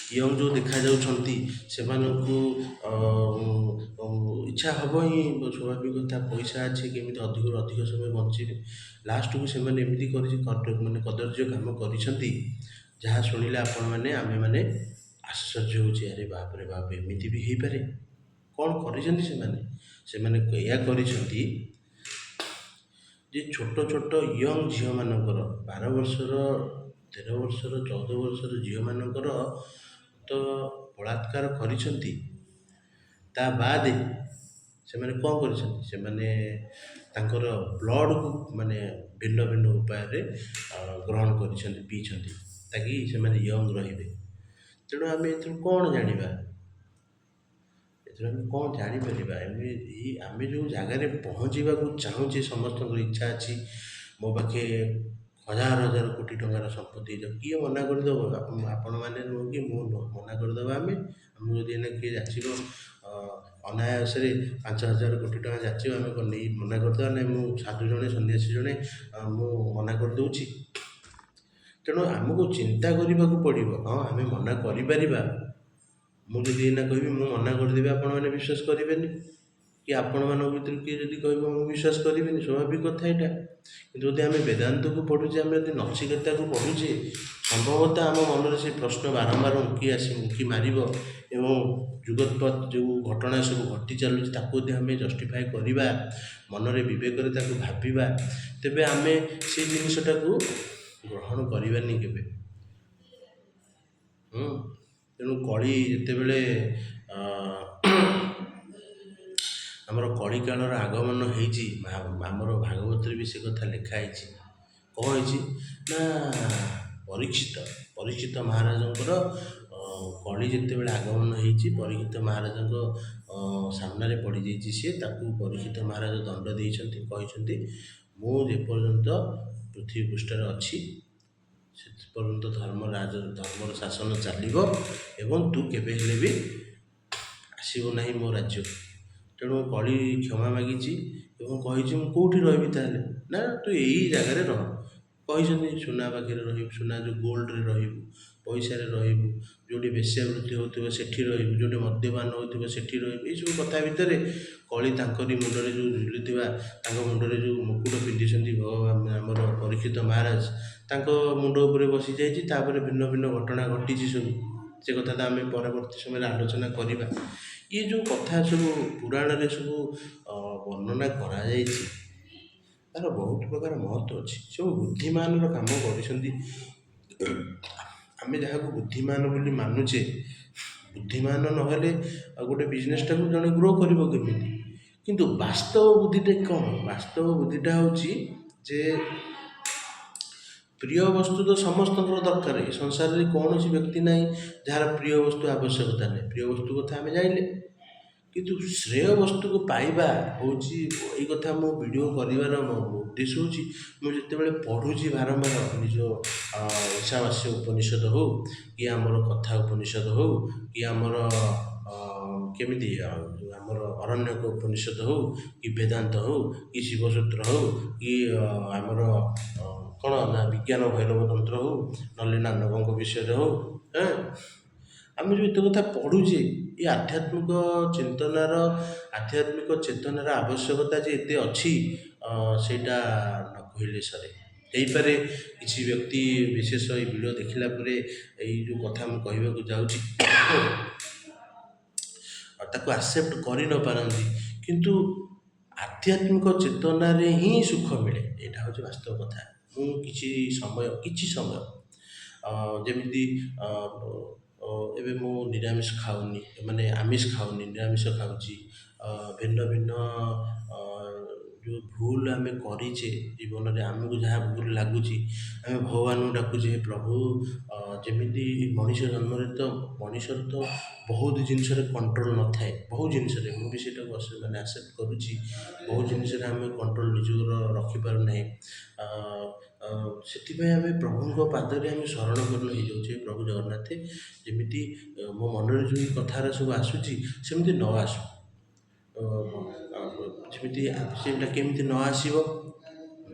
ୟଙ୍ଗ ଯେଉଁ ଦେଖାଯାଉଛନ୍ତି, ସେମାନଙ୍କୁ ଇଚ୍ଛା ହେବ ହିଁ, ସ୍ୱାଭାବିକ କଥା, ପଇସା ଅଛି, କେମିତି ଅଧିକରୁ ଅଧିକ ସମୟ ବଞ୍ଚିବେ। ଲାଷ୍ଟକୁ ସେମାନେ ଏମିତି କରିଛି, ମାନେ କଦର୍ଯ୍ୟ କାମ କରିଛନ୍ତି, ଯାହା ଶୁଣିଲେ ଆପଣମାନେ ଆମେମାନେ ଆଶ୍ଚର୍ଯ୍ୟ ହେଉଛି, ଆରେ ବାପରେ ବାପ, ଏମିତି ବି ହେଇପାରେ। କ'ଣ କରିଛନ୍ତି ସେମାନେ? ସେମାନେ ଏଇଆ କରିଛନ୍ତି ଯେ ଛୋଟ ଛୋଟ ୟଙ୍ଗ ଝିଅମାନଙ୍କର, 12 ବର୍ଷର, 13 ବର୍ଷର, 14 ବର୍ଷର ଝିଅମାନଙ୍କର ତ ବଳାତ୍କାର କରିଛନ୍ତି, ତା ବାଦେ ସେମାନେ କ'ଣ କରିଛନ୍ତି? ସେମାନେ ତାଙ୍କର ବ୍ଲଡ଼କୁ ମାନେ ଭିନ୍ନ ଭିନ୍ନ ଉପାୟରେ ଗ୍ରହଣ କରିଛନ୍ତି, ପିଇଛନ୍ତି, ତାକି ସେମାନେ ୟଙ୍ଗ ରହିବେ। ତେଣୁ ଆମେ ଏଥିରୁ କ'ଣ ଜାଣିବା? ଏଥିରୁ ଆମେ କ'ଣ ଜାଣିପାରିବା? ଏମିତି ଏଇ ଆମେ ଯେଉଁ ଜାଗାରେ ପହଞ୍ଚିବାକୁ ଚାହୁଁଛେ, ସମସ୍ତଙ୍କର ଇଚ୍ଛା ଅଛି ମୋ ପାଖେ ହଜାର ହଜାର କୋଟି ଟଙ୍କାର ସମ୍ପତ୍ତି ହେଇଯାଉ। କିଏ ମନା କରିଦେବ? ଆପଣମାନେ ନୁହଁ କି ମୁଁ ନୁହଁ, ମନା କରିଦେବା ଆମେ? ଆମକୁ ଯଦି ଏଇନା କିଏ ଯାଚିବ ଅନାୟାସରେ 5000 କୋଟି ଟଙ୍କା ଯାଚିବ, ଆମେ କ'ଣ ନେଇ ମନା କରିଦେବା? ନାଇଁ, ମୁଁ ସାଧୁ ଜଣେ, ସନ୍ନ୍ୟାସୀ ଜଣେ, ମୁଁ ମନା କରିଦେଉଛି। ତେଣୁ ଆମକୁ ଚିନ୍ତା କରିବାକୁ ପଡ଼ିବ। ହଁ, ଆମେ ମନା କରିପାରିବା। ମୁଁ ଯଦି ଏଇନା କହିବି ମୁଁ ମନା କରିଦେବି, ଆପଣମାନେ ବିଶ୍ୱାସ କରିବେନି, କି ଆପଣମାନଙ୍କ ଭିତରୁ କିଏ ଯଦି କହିବ ମୁଁ ବିଶ୍ୱାସ କରିବିନି, ସ୍ୱାଭାବିକ କଥା ଏଇଟା। କିନ୍ତୁ ଯଦି ଆମେ ବେଦାନ୍ତକୁ ପଢ଼ୁଛେ, ଆମେ ଯଦି ନଚିକେତାକୁ ପଢ଼ୁଛେ, ସମ୍ଭବତଃ ଆମ ମନରେ ସେ ପ୍ରଶ୍ନ ବାରମ୍ବାର ଉଙ୍କି ଆସି ଉଙ୍କି ମାରିବ ଏବଂ ଯୁଗପତ୍ ଯେଉଁ ଘଟଣା ସବୁ ଘଟି ଚାଲୁଛି ତାକୁ ଯଦି ଆମେ ଜଷ୍ଟିଫାଏ କରିବା, ମନରେ ବିବେକରେ ତାକୁ ଭାବିବା, ତେବେ ଆମେ ସେଇ ଜିନିଷଟାକୁ ଗ୍ରହଣ କରିବାନି କେବେ। ତେଣୁ କଳି ଯେତେବେଳେ ଆମର କଳିକାଳର ଆଗମନ ହେଇଛି, ଆମର ଭାଗବତରେ ବି ସେ କଥା ଲେଖା ହେଇଛି। କ'ଣ ହେଇଛି ନା, ପରୀକ୍ଷିତ ମହାରାଜଙ୍କର କଳି ଯେତେବେଳେ ଆଗମନ ହେଇଛି, ପରୀକ୍ଷିତ ମହାରାଜଙ୍କ ସାମ୍ନାରେ ପଡ଼ିଯାଇଛି ସିଏ। ତାକୁ ପରୀକ୍ଷିତ ମହାରାଜ ଦଣ୍ଡ ଦେଇଛନ୍ତି, କହିଛନ୍ତି ମୁଁ ଯେପର୍ଯ୍ୟନ୍ତ ପୃଥିବୀ ପୃଷ୍ଠରେ ଅଛି ସେ ପର୍ଯ୍ୟନ୍ତ ଧର୍ମର ଶାସନ ଚାଲିବ ଏବଂ ତୁ କେବେ ହେଲେ ବି ଆସିବୁ ନାହିଁ ମୋ ରାଜ୍ୟକୁ। ତେଣୁ କଳି କ୍ଷମା ମାଗିଛି ଏବଂ କହିଛି ମୁଁ କେଉଁଠି ରହିବି ତାହେଲେ? ନା, ତୁ ଏଇ ଜାଗାରେ ରହ। କହିଛନ୍ତି ସୁନା ପାଖରେ ରହିବୁ, ସୁନା ଯେଉଁ ଗୋଲ୍ଡରେ ରହିବୁ, ପଇସାରେ ରହିବୁ, ଯେଉଁଠି ବେଶ୍ୟାବୃତ୍ତି ହେଉଥିବ ସେଠି ରହିବୁ, ଯେଉଁଠି ମଦ୍ୟପାନ ହେଉଥିବ ସେଠି ରହିବୁ। ଏଇସବୁ କଥା ଭିତରେ କଳି ତାଙ୍କରି ମୁଣ୍ଡରେ ଯେଉଁ ଝୁଲୁଥିବା, ତାଙ୍କ ମୁଣ୍ଡରେ ଯେଉଁ ମୁକୁଟ ପିନ୍ଧିଛନ୍ତି ଭଗବାନ ଆମର ପରୀକ୍ଷିତ ମହାରାଜ, ତାଙ୍କ ମୁଣ୍ଡ ଉପରେ ବସିଯାଇଛି। ତାପରେ ଭିନ୍ନ ଭିନ୍ନ ଘଟଣା ଘଟିଛି ସବୁ, ସେ କଥା ତ ଆମେ ପରବର୍ତ୍ତୀ ସମୟରେ ଆଲୋଚନା କରିବା। ଇଏ ଯେଉଁ କଥା ସବୁ ପୁରାଣରେ ସବୁ ବର୍ଣ୍ଣନା କରାଯାଇଛି, ତାର ବହୁତ ପ୍ରକାର ମହତ୍ଵ ଅଛି। ସବୁ ବୁଦ୍ଧିମାନର କାମ କରିଛନ୍ତି। ଆମେ ଯାହାକୁ ବୁଦ୍ଧିମାନ ବୋଲି ମାନୁଛେ, ବୁଦ୍ଧିମାନ ନହେଲେ ଆଉ ଗୋଟେ ବିଜନେସଟାକୁ ଜଣେ ଗ୍ରୋ କରିବ କେମିତି? କିନ୍ତୁ ବାସ୍ତବ ବୁଦ୍ଧିଟା କ'ଣ? ବାସ୍ତବ ବୁଦ୍ଧିଟା ହେଉଛି ଯେ ପ୍ରିୟ ବସ୍ତୁ ତ ସମସ୍ତଙ୍କର ଦରକାର। ଏ ସଂସାରରେ କୌଣସି ବ୍ୟକ୍ତି ନାହିଁ ଯାହାର ପ୍ରିୟ ବସ୍ତୁ ଆବଶ୍ୟକତା ନାହିଁ। ପ୍ରିୟ ବସ୍ତୁ କଥା ଆମେ ଜାଣିଲେ, କିନ୍ତୁ ଶ୍ରେୟ ବସ୍ତୁକୁ ପାଇବା ହେଉଛି ଏଇ କଥା। ମୁଁ ଭିଡ଼ିଓ କରିବାର ଉଦ୍ଦେଶ୍ୟ ହେଉଛି, ମୁଁ ଯେତେବେଳେ ପଢ଼ୁଛି ବାରମ୍ବାର ନିଜ ଈଶାବାସ୍ୟ ଉପନିଷଦ ହଉ କି ଆମର କଥା ଉପନିଷଦ ହଉ କି ଆମର କେମିତି ଯେଉଁ ଆମର ଅରଣ୍ୟକ ଉପନିଷଦ ହଉ କି ବେଦାନ୍ତ ହଉ କି ଶିବସୂତ୍ର ହଉ କି ଆମର କ'ଣ ନା ବିଜ୍ଞାନ ଭୈରବ ତନ୍ତ୍ର ହଉ, ନହେଲେ ନାନକଙ୍କ ବିଷୟରେ ହଉ, ଆମେ ଯେଉଁ ଏତେ କଥା ପଢ଼ୁଛେ, ଏ ଆଧ୍ୟାତ୍ମିକ ଚିନ୍ତନାର, ଆଧ୍ୟାତ୍ମିକ ଚେତନାର ଆବଶ୍ୟକତା ଯେ ଏତେ ଅଛି, ସେଇଟା ନ କହିଲେ ସରେ। ହେଇପାରେ କିଛି ବ୍ୟକ୍ତି ବିଶେଷ ଏଇ ଭିଡ଼ିଓ ଦେଖିଲା ପରେ ଏଇ ଯେଉଁ କଥା ମୁଁ କହିବାକୁ ଯାଉଛି ତାକୁ ଆକ୍ସେପ୍ଟ କରି ନପାରନ୍ତି, କିନ୍ତୁ ଆଧ୍ୟାତ୍ମିକ ଚେତନାରେ ହିଁ ସୁଖ ମିଳେ, ଏଇଟା ହେଉଛି ବାସ୍ତବ କଥା। ମୁଁ କିଛି ସମୟ ଯେମିତି ଏବେ ମୁଁ ନିରାମିଷ ଖାଉନି, ମାନେ ଆମିଷ ଖାଉନି, ନିରାମିଷ ଖାଉଛି। ଭିନ୍ନ ଭିନ୍ନ ଯେଉଁ ଭୁଲ ଆମେ କରିଛେ ଜୀବନରେ, ଆମକୁ ଯାହା ଭୁଲ ଲାଗୁଛି ଆମେ ଭଗବାନଙ୍କୁ ଡାକୁଛେ, ହେ ପ୍ରଭୁ, ଯେମିତି ମଣିଷ ଜନ୍ମରେ ତ ମଣିଷର ତ ବହୁତ ଜିନିଷରେ କଣ୍ଟ୍ରୋଲ ନଥାଏ, ବହୁତ ଜିନିଷରେ ମୁଁ ବି ସେଇଟାକୁ ମାନେ ଆକ୍ସେପ୍ଟ କରୁଛି। ବହୁତ ଜିନିଷରେ ଆମେ କଣ୍ଟ୍ରୋଲ ନିଜର ରଖିପାରୁନାହିଁ। ସେଥିପାଇଁ ଆମେ ପ୍ରଭୁଙ୍କ ପାଦରେ ଆମେ ଶରଣାପନ୍ନ ହେଇଯାଉଛେ। ପ୍ରଭୁ ଜଗନ୍ନାଥ, ଯେମିତି ମୋ ମନରେ ଯେଉଁ କଥାର ସବୁ ଆସୁଛି ସେମିତି ନ ଆସୁ, ଯେମିତି ସେଇଟା କେମିତି ନ ଆସିବ?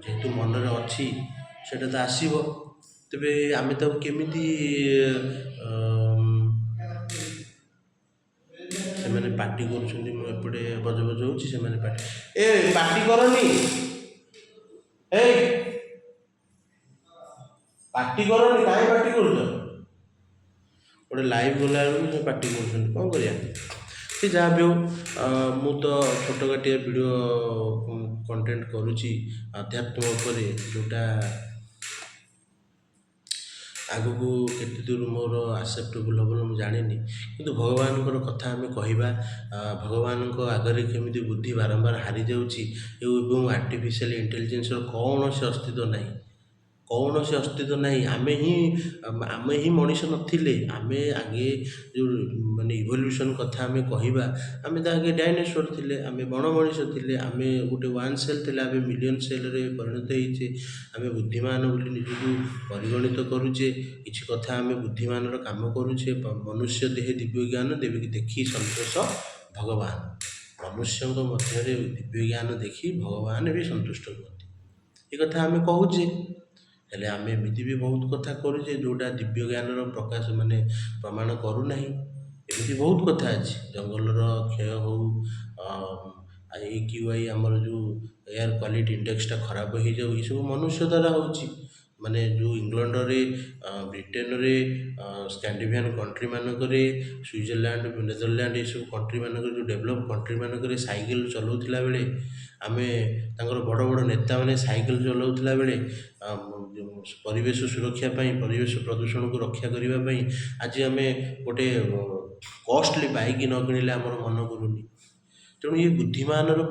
ଯେହେତୁ ମନରେ ଅଛି ସେଇଟା ତ ଆସିବ। ତେବେ ଆମେ ତାକୁ କେମିତି, ସେମାନେ ପାଟି କରୁଛନ୍ତି, ମୁଁ ଏପଟେ ବଜବଜ ହେଉଛି, ସେମାନେ ପାଟି, ଏ ପାଟି କରନି, ଏ ପାଟି କରନି, କାହିଁ ପାଟି କରୁଛ? ଗୋଟେ ଲାଇଭ୍ ଗଲାବେଳକୁ ସେ ପାଟି କରୁଛନ୍ତି, କ'ଣ କରିବା? ସେ ଯାହା ବି ହଉ, ମୁଁ ତ ଛୋଟକାଟିଆ ଭିଡ଼ିଓ କଣ୍ଟେଣ୍ଟ କରୁଛି ଆଧ୍ୟାତ୍ମ ଉପରେ, ଯେଉଁଟା ଆଗକୁ କେତେ ଦୂର ମୋର ଆକ୍ସେପ୍ଟେବୁଲ୍ ହେବ ମୁଁ ଜାଣିନି, କିନ୍ତୁ ଭଗବାନଙ୍କର କଥା ଆମେ କହିବା। ଭଗବାନଙ୍କ ଆଗରେ କେମିତି ବୁଦ୍ଧି ବାରମ୍ବାର ହାରିଯାଉଛି ଏବଂ ଆର୍ଟିଫିସିଆଲ ଇଣ୍ଟେଲିଜେନ୍ସର କୌଣସି ଅସ୍ତିତ୍ୱ ନାହିଁ, କୌଣସି ଅସ୍ତିତ୍ୱ ନାହିଁ। ଆମେ ହିଁ ମଣିଷ ନଥିଲେ। ଆମେ ଆଗେ ଯେଉଁ ମାନେ ଇଭଲ୍ୟୁସନ୍ କଥା ଆମେ କହିବା, ଆମେ ତ ଆଗେ ଡାଇନୋସର ଥିଲେ, ଆମେ ବଣ ମଣିଷ ଥିଲେ, ଆମେ ଗୋଟେ ୱାନ୍ ସେଲ୍ ଥିଲେ, ଆମେ ମିଲିୟନ୍ ସେଲ୍ରେ ପରିଣତ ହେଇଛେ। ଆମେ ବୁଦ୍ଧିମାନ ବୋଲି ନିଜକୁ ପରିଗଣିତ କରୁଛେ। କିଛି କଥା ଆମେ ବୁଦ୍ଧିମାନର କାମ କରୁଛେ। ମନୁଷ୍ୟ ଦେହେ ଦିବ୍ୟ ଜ୍ଞାନ ଦେବୀ ଦେଖି ସନ୍ତୋଷ ଭଗବାନ। ମନୁଷ୍ୟଙ୍କ ମଧ୍ୟରେ ଦିବ୍ୟ ଜ୍ଞାନ ଦେଖି ଭଗବାନ ବି ସନ୍ତୁଷ୍ଟ ହୁଅନ୍ତି, ଏ କଥା ଆମେ କହୁଛେ। ହେଲେ ଆମେ ଏମିତି ବି ବହୁତ କଥା କରୁଛେ ଯେଉଁଟା ଦିବ୍ୟ ଜ୍ଞାନର ପ୍ରକାଶ ମାନେ ପ୍ରମାଣ କରୁନାହିଁ। ଏମିତି ବହୁତ କଥା ଅଛି। ଜଙ୍ଗଲର କ୍ଷୟ ହେଉ, AQI ଆମର ଯେଉଁ ଏୟାର କ୍ୱାଲିଟି ଇଣ୍ଡେକ୍ସଟା ଖରାପ ହେଇଯାଉ, ଏସବୁ ମନୁଷ୍ୟ ଦ୍ୱାରା ହେଉଛି। ମାନେ ଯେଉଁ ଇଂଲଣ୍ଡରେ, ବ୍ରିଟେନରେ, ସ୍କାଣ୍ଡିଭିଆନ୍ କଣ୍ଟ୍ରି ମାନଙ୍କରେ, ସୁଇଜରଲ୍ୟାଣ୍ଡ, ନେଦରଲ୍ୟାଣ୍ଡ, ଏସବୁ କଣ୍ଟ୍ରି ମାନଙ୍କରେ, ଯେଉଁ ଡେଭଲପ୍ କଣ୍ଟ୍ରି ମାନଙ୍କରେ ସାଇକେଲ ଚଲାଉଥିଲା ବେଳେ ଆମେ ତାଙ୍କର ବଡ଼ ବଡ଼ ନେତାମାନେ ସାଇକେଲ ଚଲାଉଥିଲା ବେଳେ ପରିବେଶ ସୁରକ୍ଷା ପାଇଁ, ପରିବେଶ ପ୍ରଦୂଷଣକୁ ରକ୍ଷା କରିବା ପାଇଁ ଆଜି ଆମେ ଗୋଟେ କଷ୍ଟଲି ବାଇକ୍ ନ କିଣିଲେ ଆମର ମନ ପୁରୁନି। ତେଣୁ ଇଏ ବୁଦ୍ଧିମାନର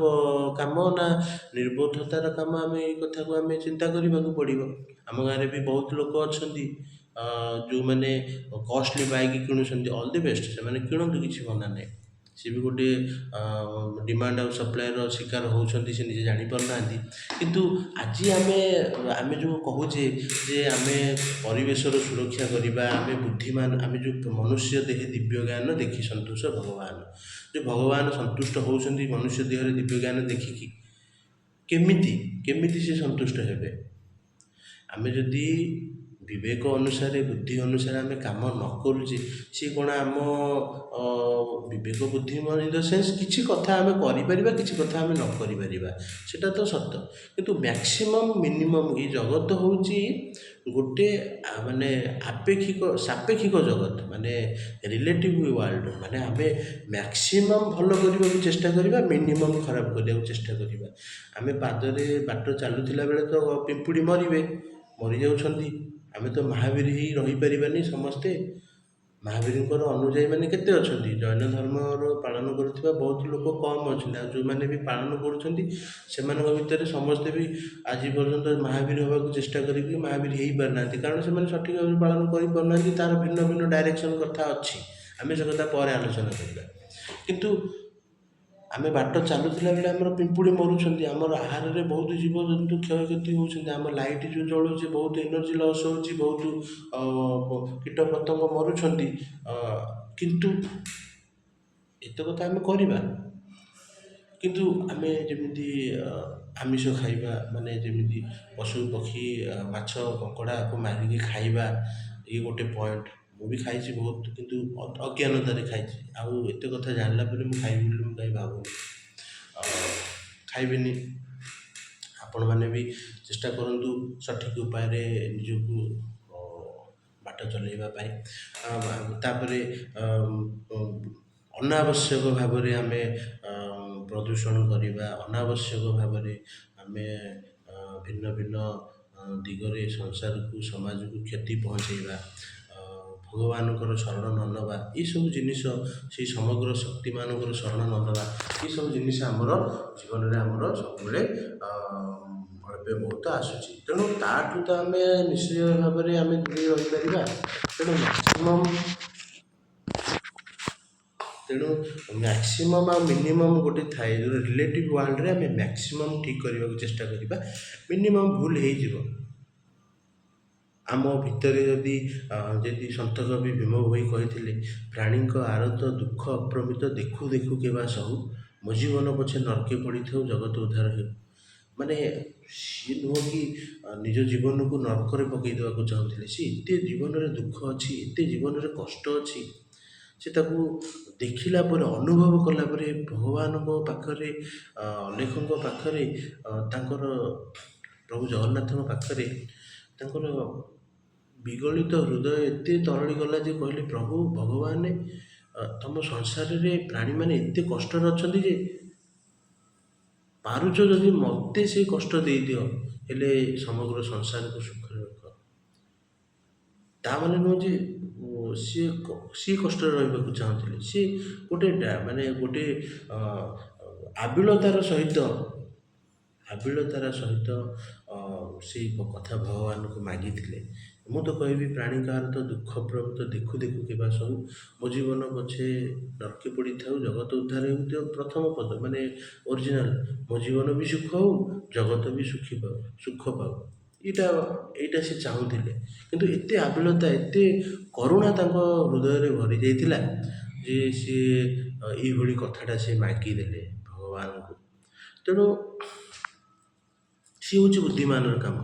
କାମ ନା ନିର୍ବୋଧତାର କାମ, ଆମେ ଏଇ କଥାକୁ ଆମେ ଚିନ୍ତା କରିବାକୁ ପଡ଼ିବ। ଆମ ଗାଁରେ ବି ବହୁତ ଲୋକ ଅଛନ୍ତି ଯେଉଁମାନେ କଷ୍ଟଲି ବାଇକ୍ କିଣୁଛନ୍ତି। ଅଲ୍ the best, ସେମାନେ କିଣନ୍ତୁ, କିଛି ମନା ନାହିଁ। ସିଏ ବି ଗୋଟିଏ ଡିମାଣ୍ଡ ଆଉ ସପ୍ଲାଏର ଶିକାର ହେଉଛନ୍ତି, ସେ ନିଜେ ଜାଣିପାରୁନାହାନ୍ତି। କିନ୍ତୁ ଆଜି ଆମେ ଯେଉଁ କହୁଛେ ଯେ ଆମେ ପରିବେଶର ସୁରକ୍ଷା କରିବା, ଆମେ ବୁଦ୍ଧିମାନ, ଆମେ ଯେଉଁ ମନୁଷ୍ୟ ଦେହେ ଦିବ୍ୟ ଜ୍ଞାନ ଦେଖି ସନ୍ତୋଷ ଭଗବାନ, ଯେଉଁ ଭଗବାନ ସନ୍ତୁଷ୍ଟ ହେଉଛନ୍ତି ମନୁଷ୍ୟ ଦେହରେ ଦିବ୍ୟ ଜ୍ଞାନ ଦେଖିକି, କେମିତି କେମିତି ସେ ସନ୍ତୁଷ୍ଟ ହେବେ? ଆମେ ଯଦି ବିବେକ ଅନୁସାରେ, ବୁଦ୍ଧି ଅନୁସାରେ ଆମେ କାମ ନ କରୁଛେ, ସିଏ କ'ଣ ଆମ ବିବେକ ବୁଦ୍ଧି ଇନ୍ the sense କିଛି କଥା ଆମେ କରିପାରିବା, କିଛି କଥା ଆମେ ନ କରିପାରିବା, ସେଇଟା ତ ସତ। କିନ୍ତୁ ମ୍ୟାକ୍ସିମମ୍ ମିନିମମ୍ ଏଇ ଜଗତ ହେଉଛି ଗୋଟେ ମାନେ ଆପେକ୍ଷିକ ସାପେକ୍ଷିକ ଜଗତ, ମାନେ ରିଲେଟିଭ୍ ୱାର୍ଲଡ଼। ମାନେ ଆମେ ମ୍ୟାକ୍ସିମମ୍ ଭଲ କରିବାକୁ ଚେଷ୍ଟା କରିବା, ମିନିମମ୍ ଖରାପ କରିବାକୁ ଚେଷ୍ଟା କରିବା। ଆମେ ପାଦରେ ବାଟ ଚାଲୁଥିଲା ବେଳେ ତ ପିମ୍ପୁଡ଼ି ମରିବେ, ମରିଯାଉଛନ୍ତି। ଆମେ ତ ମହାବୀର ହେଇ ରହିପାରିବାନି। ସମସ୍ତେ ମହାବୀରଙ୍କର ଅନୁଯାୟୀ ମାନେ କେତେ ଅଛନ୍ତି? ଜୈନ ଧର୍ମର ପାଳନ କରୁଥିବା ବହୁତ ଲୋକ କମ୍ ଅଛନ୍ତି। ଆଉ ଯେଉଁମାନେ ବି ପାଳନ କରୁଛନ୍ତି, ସେମାନଙ୍କ ଭିତରେ ସମସ୍ତେ ବି ଆଜି ପର୍ଯ୍ୟନ୍ତ ମହାବୀର ହେବାକୁ ଚେଷ୍ଟା କରିକି ମହାବୀର ହେଇପାରୁନାହାନ୍ତି, କାରଣ ସେମାନେ ସଠିକ୍ ଭାବରେ ପାଳନ କରିପାରୁନାହାନ୍ତି। ତା'ର ଭିନ୍ନ ଭିନ୍ନ ଡାଇରେକ୍ସନ୍ କଥା ଅଛି, ଆମେ ସେ କଥା ପରେ ଆଲୋଚନା କରିବା। କିନ୍ତୁ ଆମେ ବାଟ ଚାଲୁଥିଲା ବେଳେ ଆମର ପିମ୍ପୁଡ଼ି ମରୁଛନ୍ତି, ଆମର ଆହାରରେ ବହୁତ ଜୀବଜନ୍ତୁ କ୍ଷୟକ୍ଷତି ହେଉଛନ୍ତି, ଆମ ଲାଇଟ୍ ଯେଉଁ ଜଳୁଛି ବହୁତ ଏନର୍ଜି ଲସ୍ ହେଉଛି, ବହୁତ କୀଟପତଙ୍ଗ ମରୁଛନ୍ତି। କିନ୍ତୁ ଏତେ କଥା ଆମେ କରିବା, କିନ୍ତୁ ଆମେ ଯେମିତି ଆମିଷ ଖାଇବା, ମାନେ ଯେମିତି ପଶୁ ପକ୍ଷୀ, ମାଛ, କଙ୍କଡ଼ାକୁ ମାରିକି ଖାଇବା, ଇଏ ଗୋଟେ ପଏଣ୍ଟ। ମୁଁ ବି ଖାଇଛି ବହୁତ, କିନ୍ତୁ ଅଜ୍ଞାନତାରେ ଖାଇଛି। ଆଉ ଏତେ କଥା ଜାଣିଲା ପରେ ମୁଁ ଖାଇବି ବୋଲି ମୁଁ କାହିଁ ଭାବୁନି, ଖାଇବିନି। ଆପଣମାନେ ବି ଚେଷ୍ଟା କରନ୍ତୁ ସଠିକ୍ ଉପାୟରେ ନିଜକୁ ବାଟ ଚଲେଇବା ପାଇଁ। ତାପରେ ଅନାବଶ୍ୟକ ଭାବରେ ଆମେ ପ୍ରଦୂଷଣ କରିବା, ଅନାବଶ୍ୟକ ଭାବରେ ଆମେ ଭିନ୍ନ ଭିନ୍ନ ଦିଗରେ ସଂସାରକୁ, ସମାଜକୁ କ୍ଷତି ପହଞ୍ଚେଇବା, ଭଗବାନଙ୍କର ଶରଣ ନ ନେବା, ଏସବୁ ଜିନିଷ, ସେଇ ସମଗ୍ର ଶକ୍ତିମାନଙ୍କର ଶରଣ ନ ନେବା, ଏସବୁ ଜିନିଷ ଆମର ଜୀବନରେ ଆମର ସବୁବେଳେ ଅଳ୍ପ ବହୁତ ଆସୁଛି। ତେଣୁ ତା'ଠୁ ତ ଆମେ ନିଶ୍ଚୟ ଭାବରେ ଆମେ ଦୂରେଇ ରହିପାରିବା। ତେଣୁ ମ୍ୟାକ୍ସିମମ୍ ଆଉ ମିନିମମ୍ ଗୋଟେ ଥାଏ, ଯେଉଁ ରିଲେଟିଭ୍ ୱାର୍ଲଡ଼ରେ ଆମେ ମ୍ୟାକ୍ସିମମ୍ ଠିକ୍ କରିବାକୁ ଚେଷ୍ଟା କରିବା, ମିନିମମ୍ ଭୁଲ ହେଇଯିବ। ଆମ ଭିତରେ ଯଦି ଯଦି ସନ୍ଥକବି ଭୀମ ଭୋଇ କହିଥିଲେ, ପ୍ରାଣୀଙ୍କ ଆରତ ଦୁଃଖ ଅପରିମିତ ଦେଖୁ ଦେଖୁ କେବା ସହୁ, ମୋ ଜୀବନ ପଛେ ନର୍କେ ପଡ଼ିଥାଉ ଜଗତ ଉଦ୍ଧାର ହେଉ। ମାନେ ସିଏ ନୁହଁ କି ନିଜ ଜୀବନକୁ ନର୍କରେ ପକାଇ ଦେବାକୁ ଚାହୁଁଥିଲେ। ସିଏ ଏତେ ଜୀବନରେ ଦୁଃଖ ଅଛି, ଏତେ ଜୀବନରେ କଷ୍ଟ ଅଛି, ସେ ତାକୁ ଦେଖିଲା ପରେ, ଅନୁଭବ କଲା ପରେ ଭଗବାନଙ୍କ ପାଖରେ, ଅଲେଖଙ୍କ ପାଖରେ, ତାଙ୍କର ପ୍ରଭୁ ଜଗନ୍ନାଥଙ୍କ ପାଖରେ ତାଙ୍କର ବିଗଳିତ ହୃଦୟ ଏତେ ତରଳି ଗଲା ଯେ କହିଲେ, ପ୍ରଭୁ ଭଗବାନ, ତମ ସଂସାରରେ ପ୍ରାଣୀମାନେ ଏତେ କଷ୍ଟରେ ଅଛନ୍ତି ଯେ ପାରୁଛ ଯଦି ମୋତେ ସେ କଷ୍ଟ ଦେଇଦିଅ, ହେଲେ ସମଗ୍ର ସଂସାରକୁ ସୁଖରେ ରଖ। ତା ମାନେ ନୁହଁ ଯେ ସିଏ ସିଏ କଷ୍ଟରେ ରହିବାକୁ ଚାହୁଁଥିଲେ। ସିଏ ଗୋଟେ ମାନେ ଗୋଟେ ଆବିଳତାର ସହିତ, ଆବିଳତାର ସହିତ ସେଇ କଥା ଭଗବାନଙ୍କୁ ମାଗିଥିଲେ। ମୁଁ ତ କହିବି ପ୍ରାଣୀ କାହାର ତ ଦୁଃଖ ପ୍ରଭୃତ ଦେଖୁ ଦେଖୁ କିବା ସବୁ, ମୋ ଜୀବନ ପଛେ ନର୍କେ ପଡ଼ିଥାଉ ଜଗତ ଉଦ୍ଧାର ହେଉ। ପ୍ରଥମ ପଦ ମାନେ ଓରିଜିନାଲ, ମୋ ଜୀବନ ବି ସୁଖ ହେଉ, ଜଗତ ବି ସୁଖୀ ପାଉ, ସୁଖ ପାଉ। ଏଇଟା ସେ ଚାହୁଁଥିଲେ। କିନ୍ତୁ ଏତେ ଆବିଳତା, ଏତେ କରୁଣା ତାଙ୍କ ହୃଦୟରେ ଭରି ଯାଇଥିଲା ଯେ ସିଏ ଏଇଭଳି କଥାଟା ସେ ମାଗିଦେଲେ ଭଗବାନଙ୍କୁ। ତେଣୁ ସିଏ ହେଉଛି ବୁଦ୍ଧିମାନର କାମ।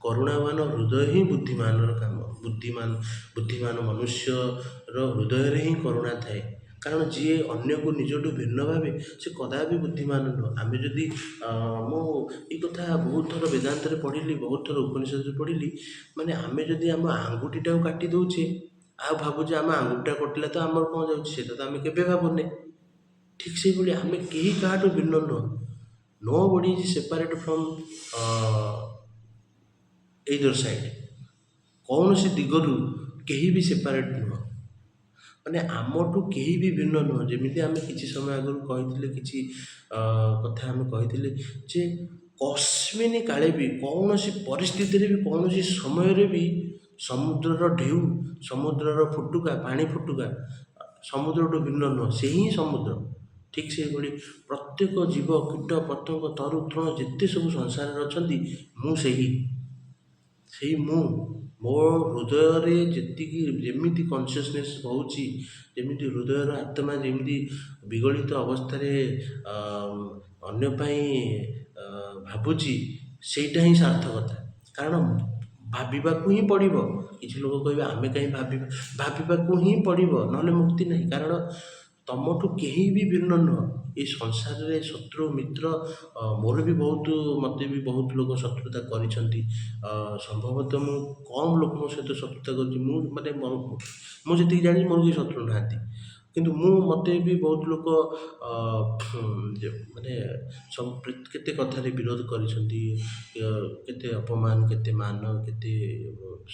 କରୁଣାବାନ ହୃଦୟ ହିଁ ବୁଦ୍ଧିମାନର କାମ। ବୁଦ୍ଧିମାନ ମନୁଷ୍ୟର ହୃଦୟରେ ହିଁ କରୁଣା ଥାଏ। କାରଣ ଯିଏ ଅନ୍ୟକୁ ନିଜଠୁ ଭିନ୍ନ ଭାବେ ସେ କଦାପି ବୁଦ୍ଧିମାନ ନୁହଁ। ଆମେ ଯଦି ମୁଁ ଏଇ କଥା ବହୁତ ଥର ବେଦାନ୍ତରେ ପଢ଼ିଲି, ବହୁତ ଥର ଉପନିଷଦରେ ପଢ଼ିଲି, ମାନେ ଆମେ ଯଦି ଆମ ଆଙ୍ଗୁଠିଟାକୁ କାଟି ଦେଉଛେ ଆଉ ଭାବୁଛେ ଆମ ଆଙ୍ଗୁଠିଟା କଟିଲା ତ ଆମର କ'ଣ ଯାଉଛି, ସେଇଟା ତ ଆମେ କେବେ ଭାବୁନେ। ଠିକ୍ ସେଇଭଳି ଆମେ କେହି କାହାଠୁ ଭିନ୍ନ ନୁହଁ। Nobody is separate from either side. କୌଣସି ଦିଗରୁ କେହି ବି ସେପାରେଟ୍ ନୁହଁ, ମାନେ ଆମଠୁ କେହି ବି ଭିନ୍ନ ନୁହଁ। ଯେମିତି ଆମେ କିଛି ସମୟ ଆଗରୁ କହିଥିଲେ, କିଛି କଥା ଆମେ କହିଥିଲେ ଯେ କସ୍ମିନ୍ କାଳେ ବି, କୌଣସି ପରିସ୍ଥିତିରେ ବି, କୌଣସି ସମୟରେ ବି ସମୁଦ୍ରର ଢେଉ, ସମୁଦ୍ରର ଫୁଟୁକା, ପାଣି ଫୁଟୁକା ସମୁଦ୍ରଠୁ ଭିନ୍ନ ନୁହଁ, ସେ ହିଁ ସମୁଦ୍ର। ଠିକ୍ ସେହିଭଳି ପ୍ରତ୍ୟେକ ଜୀବ, କୀଟ ପତଙ୍ଗ, ତରୁ ତୃଣ ଯେତେ ସବୁ ସଂସାରରେ ଅଛନ୍ତି, ମୁଁ ସେହି, ସେଇ ମୁଁ, ମୋ ହୃଦୟରେ ଯେତିକି ଯେମିତି କନସିୟସନେସ୍ ରହୁଛି, ଯେମିତି ହୃଦୟର ଆତ୍ମା ଯେମିତି ବିଗଳିତ ଅବସ୍ଥାରେ ଅନ୍ୟ ପାଇଁ ଭାବୁଛି, ସେଇଟା ହିଁ ସାର୍ଥକତା। କାରଣ ଭାବିବାକୁ ହିଁ ପଡ଼ିବ। କିଛି ଲୋକ କହିବେ ଆମେ କାହିଁ ଭାବିବା, ଭାବିବାକୁ ହିଁ ପଡ଼ିବ, ନହେଲେ ମୁକ୍ତି ନାହିଁ। କାରଣ ତମଠୁ କେହି ବି ଭିନ୍ନ ନୁହଁ ଏ ସଂସାରରେ। ଶତ୍ରୁ ମିତ୍ର, ମୋର ବି ବହୁତ, ମୋତେ ବି ବହୁତ ଲୋକ ଶତ୍ରୁତା କରିଛନ୍ତି। ସମ୍ଭବତଃ ମୁଁ କମ୍ ଲୋକଙ୍କ ସହିତ ଶତ୍ରୁତା କରିଛି। ମୁଁ ମାନେ ମୁଁ ଯେତିକି ଜାଣିଛି ମୋର କେହି ଶତ୍ରୁ ନାହାନ୍ତି। କିନ୍ତୁ ମୁଁ ମୋତେ ବି ବହୁତ ଲୋକ ମାନେ ସବୁ କେତେ କଥାରେ ବିରୋଧ କରିଛନ୍ତି, କେତେ ଅପମାନ, କେତେ ମାନ, କେତେ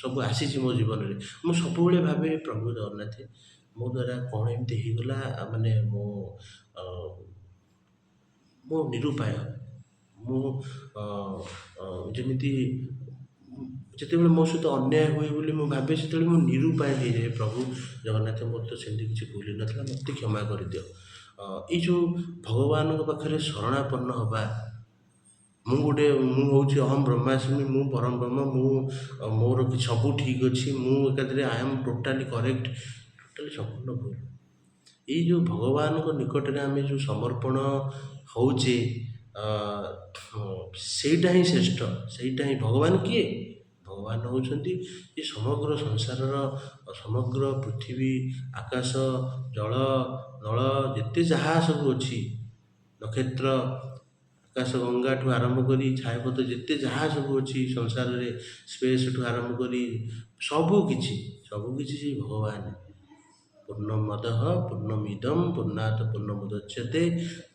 ସବୁ ଆସିଛି ମୋ ଜୀବନରେ। ମୁଁ ସବୁବେଳେ ଭାବେ ପ୍ରଭୁ ଜଗନ୍ନାଥ, ମୋ ଦ୍ୱାରା କ'ଣ ଏମିତି ହେଇଗଲା, ମାନେ ମୁଁ ମୁଁ ନିରୁପାୟ। ମୁଁ ଯେମିତି ଯେତେବେଳେ ମୋ ସହିତ ଅନ୍ୟାୟ ହୁଏ ବୋଲି ମୁଁ ଭାବେ, ସେତେବେଳେ ମୁଁ ନିରୁପାୟ ହେଇଯାଏ। ପ୍ରଭୁ ଜଗନ୍ନାଥ, ମୋର ତ ସେମିତି କିଛି ଭୁଲ ନଥିଲା, ମୋତେ କ୍ଷମା କରିଦିଅ। ଏଇ ଯେଉଁ ଭଗବାନଙ୍କ ପାଖରେ ଶରଣାପନ୍ନ ହେବା, ମୁଁ ଗୋଟେ, ମୁଁ ହେଉଛି ଅହମ୍ ବ୍ରହ୍ମାସ୍ମି, ମୁଁ ପରମ ବ୍ରହ୍ମ, ମୁଁ ମୋର ସବୁ ଠିକ୍ ଅଛି, ମୁଁ ଏକାଥରେ I M totally correct, totally ସମ୍ପୂର୍ଣ୍ଣ ଭୁଲ। ଏଇ ଯେଉଁ ଭଗବାନଙ୍କ ନିକଟରେ ଆମେ ଯେଉଁ ସମର୍ପଣ ହେଉଛେ, ସେଇଟା ହିଁ ଶ୍ରେଷ୍ଠ, ସେଇଟା ହିଁ ଭଗବାନ। କିଏ ଭଗବାନ? ହେଉଛନ୍ତି ଏ ସମଗ୍ର ସଂସାରର, ସମଗ୍ର ପୃଥିବୀ, ଆକାଶ, ଜଳ, ନଳ, ଯେତେ ଯାହା ସବୁ ଅଛି, ନକ୍ଷତ୍ର, ଆକାଶ ଗଙ୍ଗାଠୁ ଆରମ୍ଭ କରି ଛାୟାପଥ, ଯେତେ ଯାହା ସବୁ ଅଛି ସଂସାରରେ, ସ୍ପେସ୍ଠୁ ଆରମ୍ଭ କରି ସବୁକିଛି, ସବୁକିଛି ସେଇ ଭଗବାନ। ପୂର୍ଣ୍ଣମଦଃ ପୂର୍ଣ୍ଣମିଦಂ ପୂର୍ଣ୍ଣାତ୍ ପୂର୍ଣ୍ଣମୁଦଚ୍ୟତେ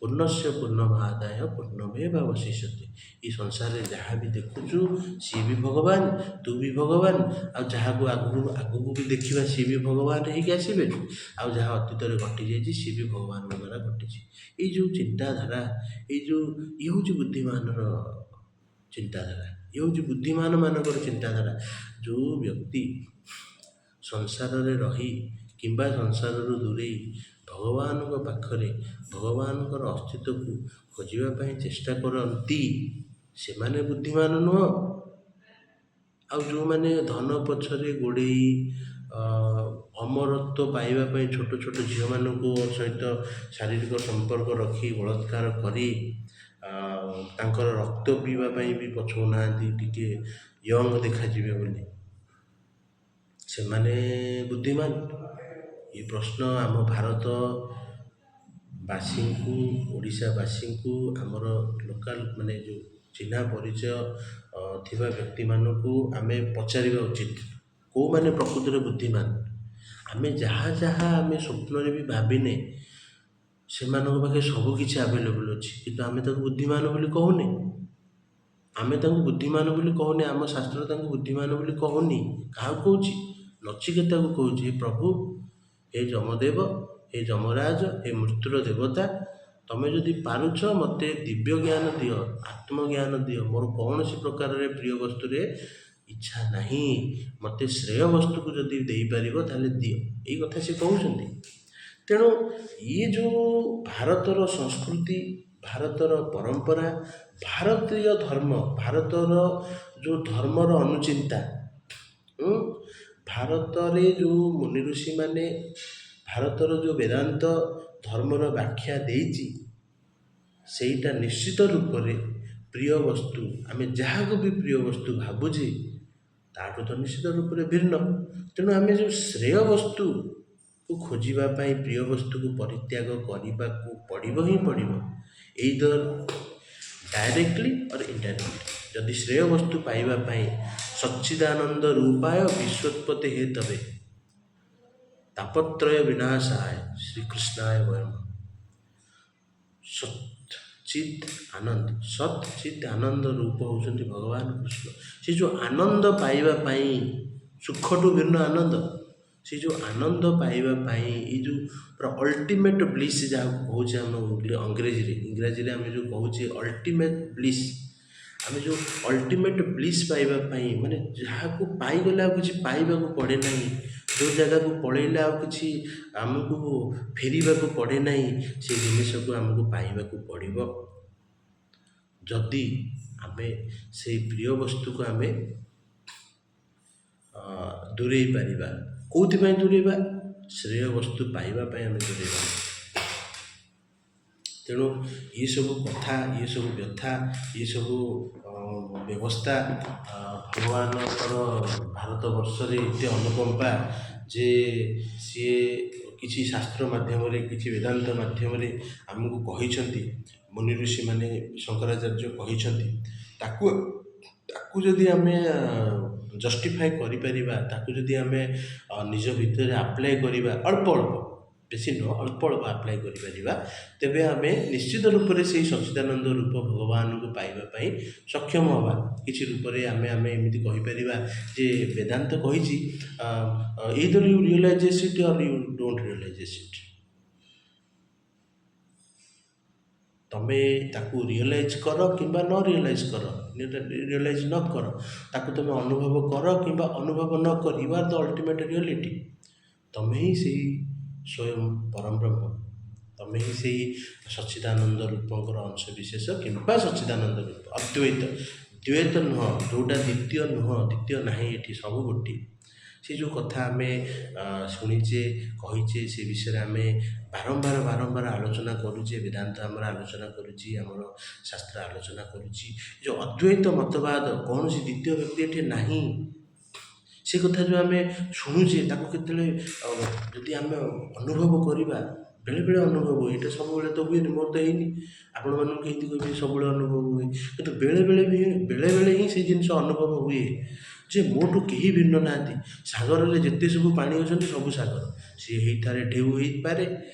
ପୂର୍ଣ୍ଣସ୍ୟ ପୂର୍ଣ୍ଣମାଦାୟ ପୂର୍ଣ୍ଣମେବାବଶିଷ୍ୟତେ। ଏ ସଂସାରରେ ଯାହା ବି ଦେଖୁଛୁ ସିଏ ବି ଭଗବାନ, ତୁ ବି ଭଗବାନ। ଆଉ ଯାହାକୁ ଆଗକୁ ବି ଦେଖିବା ସିଏ ବି ଭଗବାନ ହେଇକି ଆସିବେ। ଆଉ ଯାହା ଅତୀତରେ ଘଟିଯାଇଛି ସିଏ ବି ଭଗବାନଙ୍କ ଦ୍ୱାରା ଘଟିଛି। ଏଇ ଯେଉଁ ଚିନ୍ତାଧାରା, ଏଇ ଯେଉଁ ଇଏ ହେଉଛି ବୁଦ୍ଧିମାନର ଚିନ୍ତାଧାରା, ଇଏ ହେଉଛି ବୁଦ୍ଧିମାନ ମାନଙ୍କର ଚିନ୍ତାଧାରା। ଯେଉଁ ବ୍ୟକ୍ତି ସଂସାରରେ ରହି କିମ୍ବା ସଂସାରରୁ ଦୂରେଇ ଭଗବାନଙ୍କ ପାଖରେ ଭଗବାନଙ୍କର ଅସ୍ତିତ୍ୱକୁ ଖୋଜିବା ପାଇଁ ଚେଷ୍ଟା କରନ୍ତି, ସେମାନେ ବୁଦ୍ଧିମାନ ନୁହଁ। ଆଉ ଯେଉଁମାନେ ଧନ ପଛରେ ଗୋଡ଼େଇ ଅମରତ୍ୱ ପାଇବା ପାଇଁ ଛୋଟ ଛୋଟ ଝିଅମାନଙ୍କ ସହିତ ଶାରୀରିକ ସମ୍ପର୍କ ରଖି ବଳାତ୍କାର କରି ତାଙ୍କର ରକ୍ତ ପିଇବା ପାଇଁ ବି ପଛଉନାହାନ୍ତି, ଟିକେ ୟଙ୍ଗ ଦେଖାଯିବେ ବୋଲି, ସେମାନେ ବୁଦ୍ଧିମାନ? ଏ ପ୍ରଶ୍ନ ଆମ ଭାରତବାସୀଙ୍କୁ, ଓଡ଼ିଶାବାସୀଙ୍କୁ, ଆମର ଲୋକାଲ ମାନେ ଯେଉଁ ଚିହ୍ନା ପରିଚୟ ଥିବା ବ୍ୟକ୍ତିମାନଙ୍କୁ ଆମେ ପଚାରିବା ଉଚିତ, କେଉଁମାନେ ପ୍ରକୃତରେ ବୁଦ୍ଧିମାନ। ଆମେ ଯାହା ଯାହା ଆମେ ସ୍ୱପ୍ନରେ ବି ଭାବିନେ, ସେମାନଙ୍କ ପାଖରେ ସବୁକିଛି ଆଭେଲେବୁଲ୍ ଅଛି, କିନ୍ତୁ ଆମେ ତାକୁ ବୁଦ୍ଧିମାନ ବୋଲି କହୁନେ। ଆମେ ତାଙ୍କୁ ବୁଦ୍ଧିମାନ ବୋଲି କହୁନେ, ଆମ ଶାସ୍ତ୍ର ତାଙ୍କୁ ବୁଦ୍ଧିମାନ ବୋଲି କହୁନି। କାହାକୁ କହୁଛି? ନଚିକେତାକୁ କହୁଛି, ହେ ପ୍ରଭୁ, ହେ ଯମଦେବ, ହେ ଯମରାଜ, ହେ ମୃତ୍ୟୁର ଦେବତା, ତମେ ଯଦି ପାରୁଛ ମୋତେ ଦିବ୍ୟ ଜ୍ଞାନ ଦିଅ, ଆତ୍ମଜ୍ଞାନ ଦିଅ। ମୋର କୌଣସି ପ୍ରକାରରେ ପ୍ରିୟ ବସ୍ତୁରେ ଇଚ୍ଛା ନାହିଁ, ମୋତେ ଶ୍ରେୟ ବସ୍ତୁକୁ ଯଦି ଦେଇପାରିବ ତାହେଲେ ଦିଅ। ଏଇ କଥା ସେ କହୁଛନ୍ତି। ତେଣୁ ଇଏ ଯେଉଁ ଭାରତର ସଂସ୍କୃତି, ଭାରତର ପରମ୍ପରା, ଭାରତୀୟ ଧର୍ମ, ଭାରତର ଯେଉଁ ଧର୍ମର ଅନୁଚିନ୍ତା, ଭାରତରେ ଯେଉଁ ମୁନି ଋଷିମାନେ ଭାରତର ଯେଉଁ ବେଦାନ୍ତ ଧର୍ମର ବ୍ୟାଖ୍ୟା ଦେଇଛି, ସେଇଟା ନିଶ୍ଚିତ ରୂପରେ ପ୍ରିୟ ବସ୍ତୁ, ଆମେ ଯାହାକୁ ବି ପ୍ରିୟ ବସ୍ତୁ ଭାବୁଛେ ତାଠୁ ତ ନିଶ୍ଚିତ ରୂପରେ ଭିନ୍ନ। ତେଣୁ ଆମେ ଯେଉଁ ଶ୍ରେୟ ବସ୍ତୁକୁ ଖୋଜିବା ପାଇଁ ପ୍ରିୟ ବସ୍ତୁକୁ ପରିତ୍ୟାଗ କରିବାକୁ ପଡ଼ିବ ହିଁ ପଡ଼ିବ, ଏଇଦର ଡାଇରେକ୍ଟଲି ଅର୍ ଇନଡାଇରେକ୍ଟଲି। ଯଦି ଶ୍ରେୟ ବସ୍ତୁ ପାଇବା ପାଇଁ ସଚ୍ଚିଦାନନ୍ଦ ରୂପାୟ ବିଶ୍ୱୋତ୍ପତ୍ତି ହେତବେ ତାପତ୍ରୟ ବିନାଶାୟ ଶ୍ରୀକୃଷ୍ଣାୟ ବୟମ। ସତ୍ ଚିତ୍ ଆନନ୍ଦ, ସତ୍ ଚିତ୍ ଆନନ୍ଦ ରୂପ ହେଉଛନ୍ତି ଭଗବାନ କୃଷ୍ଣ। ସେ ଯେଉଁ ଆନନ୍ଦ ପାଇବା ପାଇଁ, ସୁଖଠୁ ଭିନ୍ନ ଆନନ୍ଦ, ସେ ଯେଉଁ ଆନନ୍ଦ ପାଇବା ପାଇଁ, ଏଇ ଯେଉଁ ପୁରା ଅଲ୍ଟିମେଟ୍ ବ୍ଲିସ୍ ଯାହାକୁ କହୁଛେ ଆମେ ଇଂରାଜୀରେ ଆମେ ଯେଉଁ କହୁଛେ ଅଲ୍ଟିମେଟ୍ ବ୍ଲିସ୍, ଆମେ ଯେଉଁ ଅଲ୍ଟିମେଟ୍ ବ୍ଲିସ୍ ପାଇବା ପାଇଁ, ମାନେ ଯାହାକୁ ପାଇଗଲେ ଆଉ କିଛି ପାଇବାକୁ ପଡ଼େ ନାହିଁ, ଯେଉଁ ଜାଗାକୁ ପଳେଇଲେ ଆଉ କିଛି ଆମକୁ ଫେରିବାକୁ ପଡ଼େ ନାହିଁ, ସେ ଜିନିଷକୁ ଆମକୁ ପାଇବାକୁ ପଡ଼ିବ। ଯଦି ଆମେ ସେଇ ପ୍ରିୟ ବସ୍ତୁକୁ ଆମେ ଦୂରେଇ ପାରିବା। କେଉଁଥିପାଇଁ ଦୂରେଇବା? ଶ୍ରେୟ ବସ୍ତୁ ପାଇବା ପାଇଁ ଆମେ ଦୂରେଇବା। ତେଣୁ ଏସବୁ କଥା, ଏସବୁ ବ୍ୟଥା, ଏସବୁ ବ୍ୟବସ୍ଥା, ଭଗବାନଙ୍କର ଭାରତବର୍ଷରେ ଏତେ ଅନୁକମ୍ପା ଯେ ସିଏ କିଛି ଶାସ୍ତ୍ର ମାଧ୍ୟମରେ, କିଛି ବେଦାନ୍ତ ମାଧ୍ୟମରେ ଆମକୁ କହିଛନ୍ତି, ମୁନି ଋଷିମାନେ, ଶଙ୍କରାଚାର୍ଯ୍ୟ କହିଛନ୍ତି, ତାକୁ ତାକୁ ଯଦି ଆମେ ଜଷ୍ଟିଫାଏ କରିପାରିବା, ତାକୁ ଯଦି ଆମେ ନିଜ ଭିତରେ ଆପ୍ଲାଏ କରିବା, ଅଳ୍ପ ଅଳ୍ପ, ବେଶୀ ନୁହଁ, ଅଳ୍ପ ଅଳ୍ପ ଆପ୍ଲାଏ କରିପାରିବା, ତେବେ ଆମେ ନିଶ୍ଚିତ ରୂପରେ ସେଇ ସଚ୍ଚିଦାନନ୍ଦ ରୂପ ଭଗବାନଙ୍କୁ ପାଇବା ପାଇଁ ସକ୍ଷମ ହେବା। କିଛି ରୂପରେ ଆମେ ଆମେ ଏମିତି କହିପାରିବା ଯେ ବେଦାନ୍ତ କହିଛି, either you realizes it or you don't realizes it. ତମେ ତାକୁ ରିଅଲାଇଜ୍ କର କିମ୍ବା ନ ରିଅଲାଇଜ୍ କର, ରିଅଲାଇଜ୍ ନ କର, ତାକୁ ତୁମେ ଅନୁଭବ କର କିମ୍ବା ଅନୁଭବ ନ କର, you are the ultimate reality. ତମେ ହିଁ ସେଇ ସ୍ୱୟଂ ପରମବ୍ରହ୍ମ, ତମେ ହିଁ ସେଇ ସଚ୍ଚିଦାନନ୍ଦ ରୂପଙ୍କର ଅଂଶ ବିଶେଷ କିମ୍ବା ସଚ୍ଚିଦାନନ୍ଦ ରୂପ ଅଦ୍ୱୈତ। ଦ୍ୱୈତ ନୁହଁ, ଯେଉଁଟା ଦ୍ୱିତୀୟ ନୁହଁ, ଦ୍ୱିତୀୟ ନାହିଁ ଏଠି, ସବୁ ଗୋଟିଏ। ସେ ଯେଉଁ କଥା ଆମେ ଶୁଣିଛେ, କହିଛେ, ସେ ବିଷୟରେ ଆମେ ବାରମ୍ବାର ବାରମ୍ବାର ଆଲୋଚନା କରୁଛେ, ବେଦାନ୍ତ ଆମର ଆଲୋଚନା କରୁଛି, ଆମର ଶାସ୍ତ୍ର ଆଲୋଚନା କରୁଛି। ଯେଉଁ ଅଦ୍ୱୈତ ମତବାଦ, କୌଣସି ଦ୍ୱିତୀୟ ବ୍ୟକ୍ତି ଏଠି ନାହିଁ, ସେ କଥା ଯେଉଁ ଆମେ ଶୁଣୁଛେ, ତାକୁ କେତେବେଳେ ଯଦି ଆମେ ଅନୁଭବ କରିବା, ବେଳେବେଳେ ଅନୁଭବ ହୁଏ, ଏଇଟା ସବୁବେଳେ ତ ହୁଏନି, ମୋର ତ ହେଇନି, ଆପଣମାନଙ୍କୁ କେମିତି କହିବି ସବୁବେଳେ ଅନୁଭବ ହୁଏ, କିନ୍ତୁ ବେଳେବେଳେ ବି, ବେଳେବେଳେ ହିଁ ସେ ଜିନିଷ ଅନୁଭବ ହୁଏ ଯେ ମୋଠୁ କେହି ଭିନ୍ନ ନାହାନ୍ତି। ସାଗରରେ ଯେତେ ସବୁ ପାଣି ଅଛନ୍ତି ସବୁ ସାଗର, ସିଏ ହେଇପାରେ ଢେଉ ହେଇପାରେ,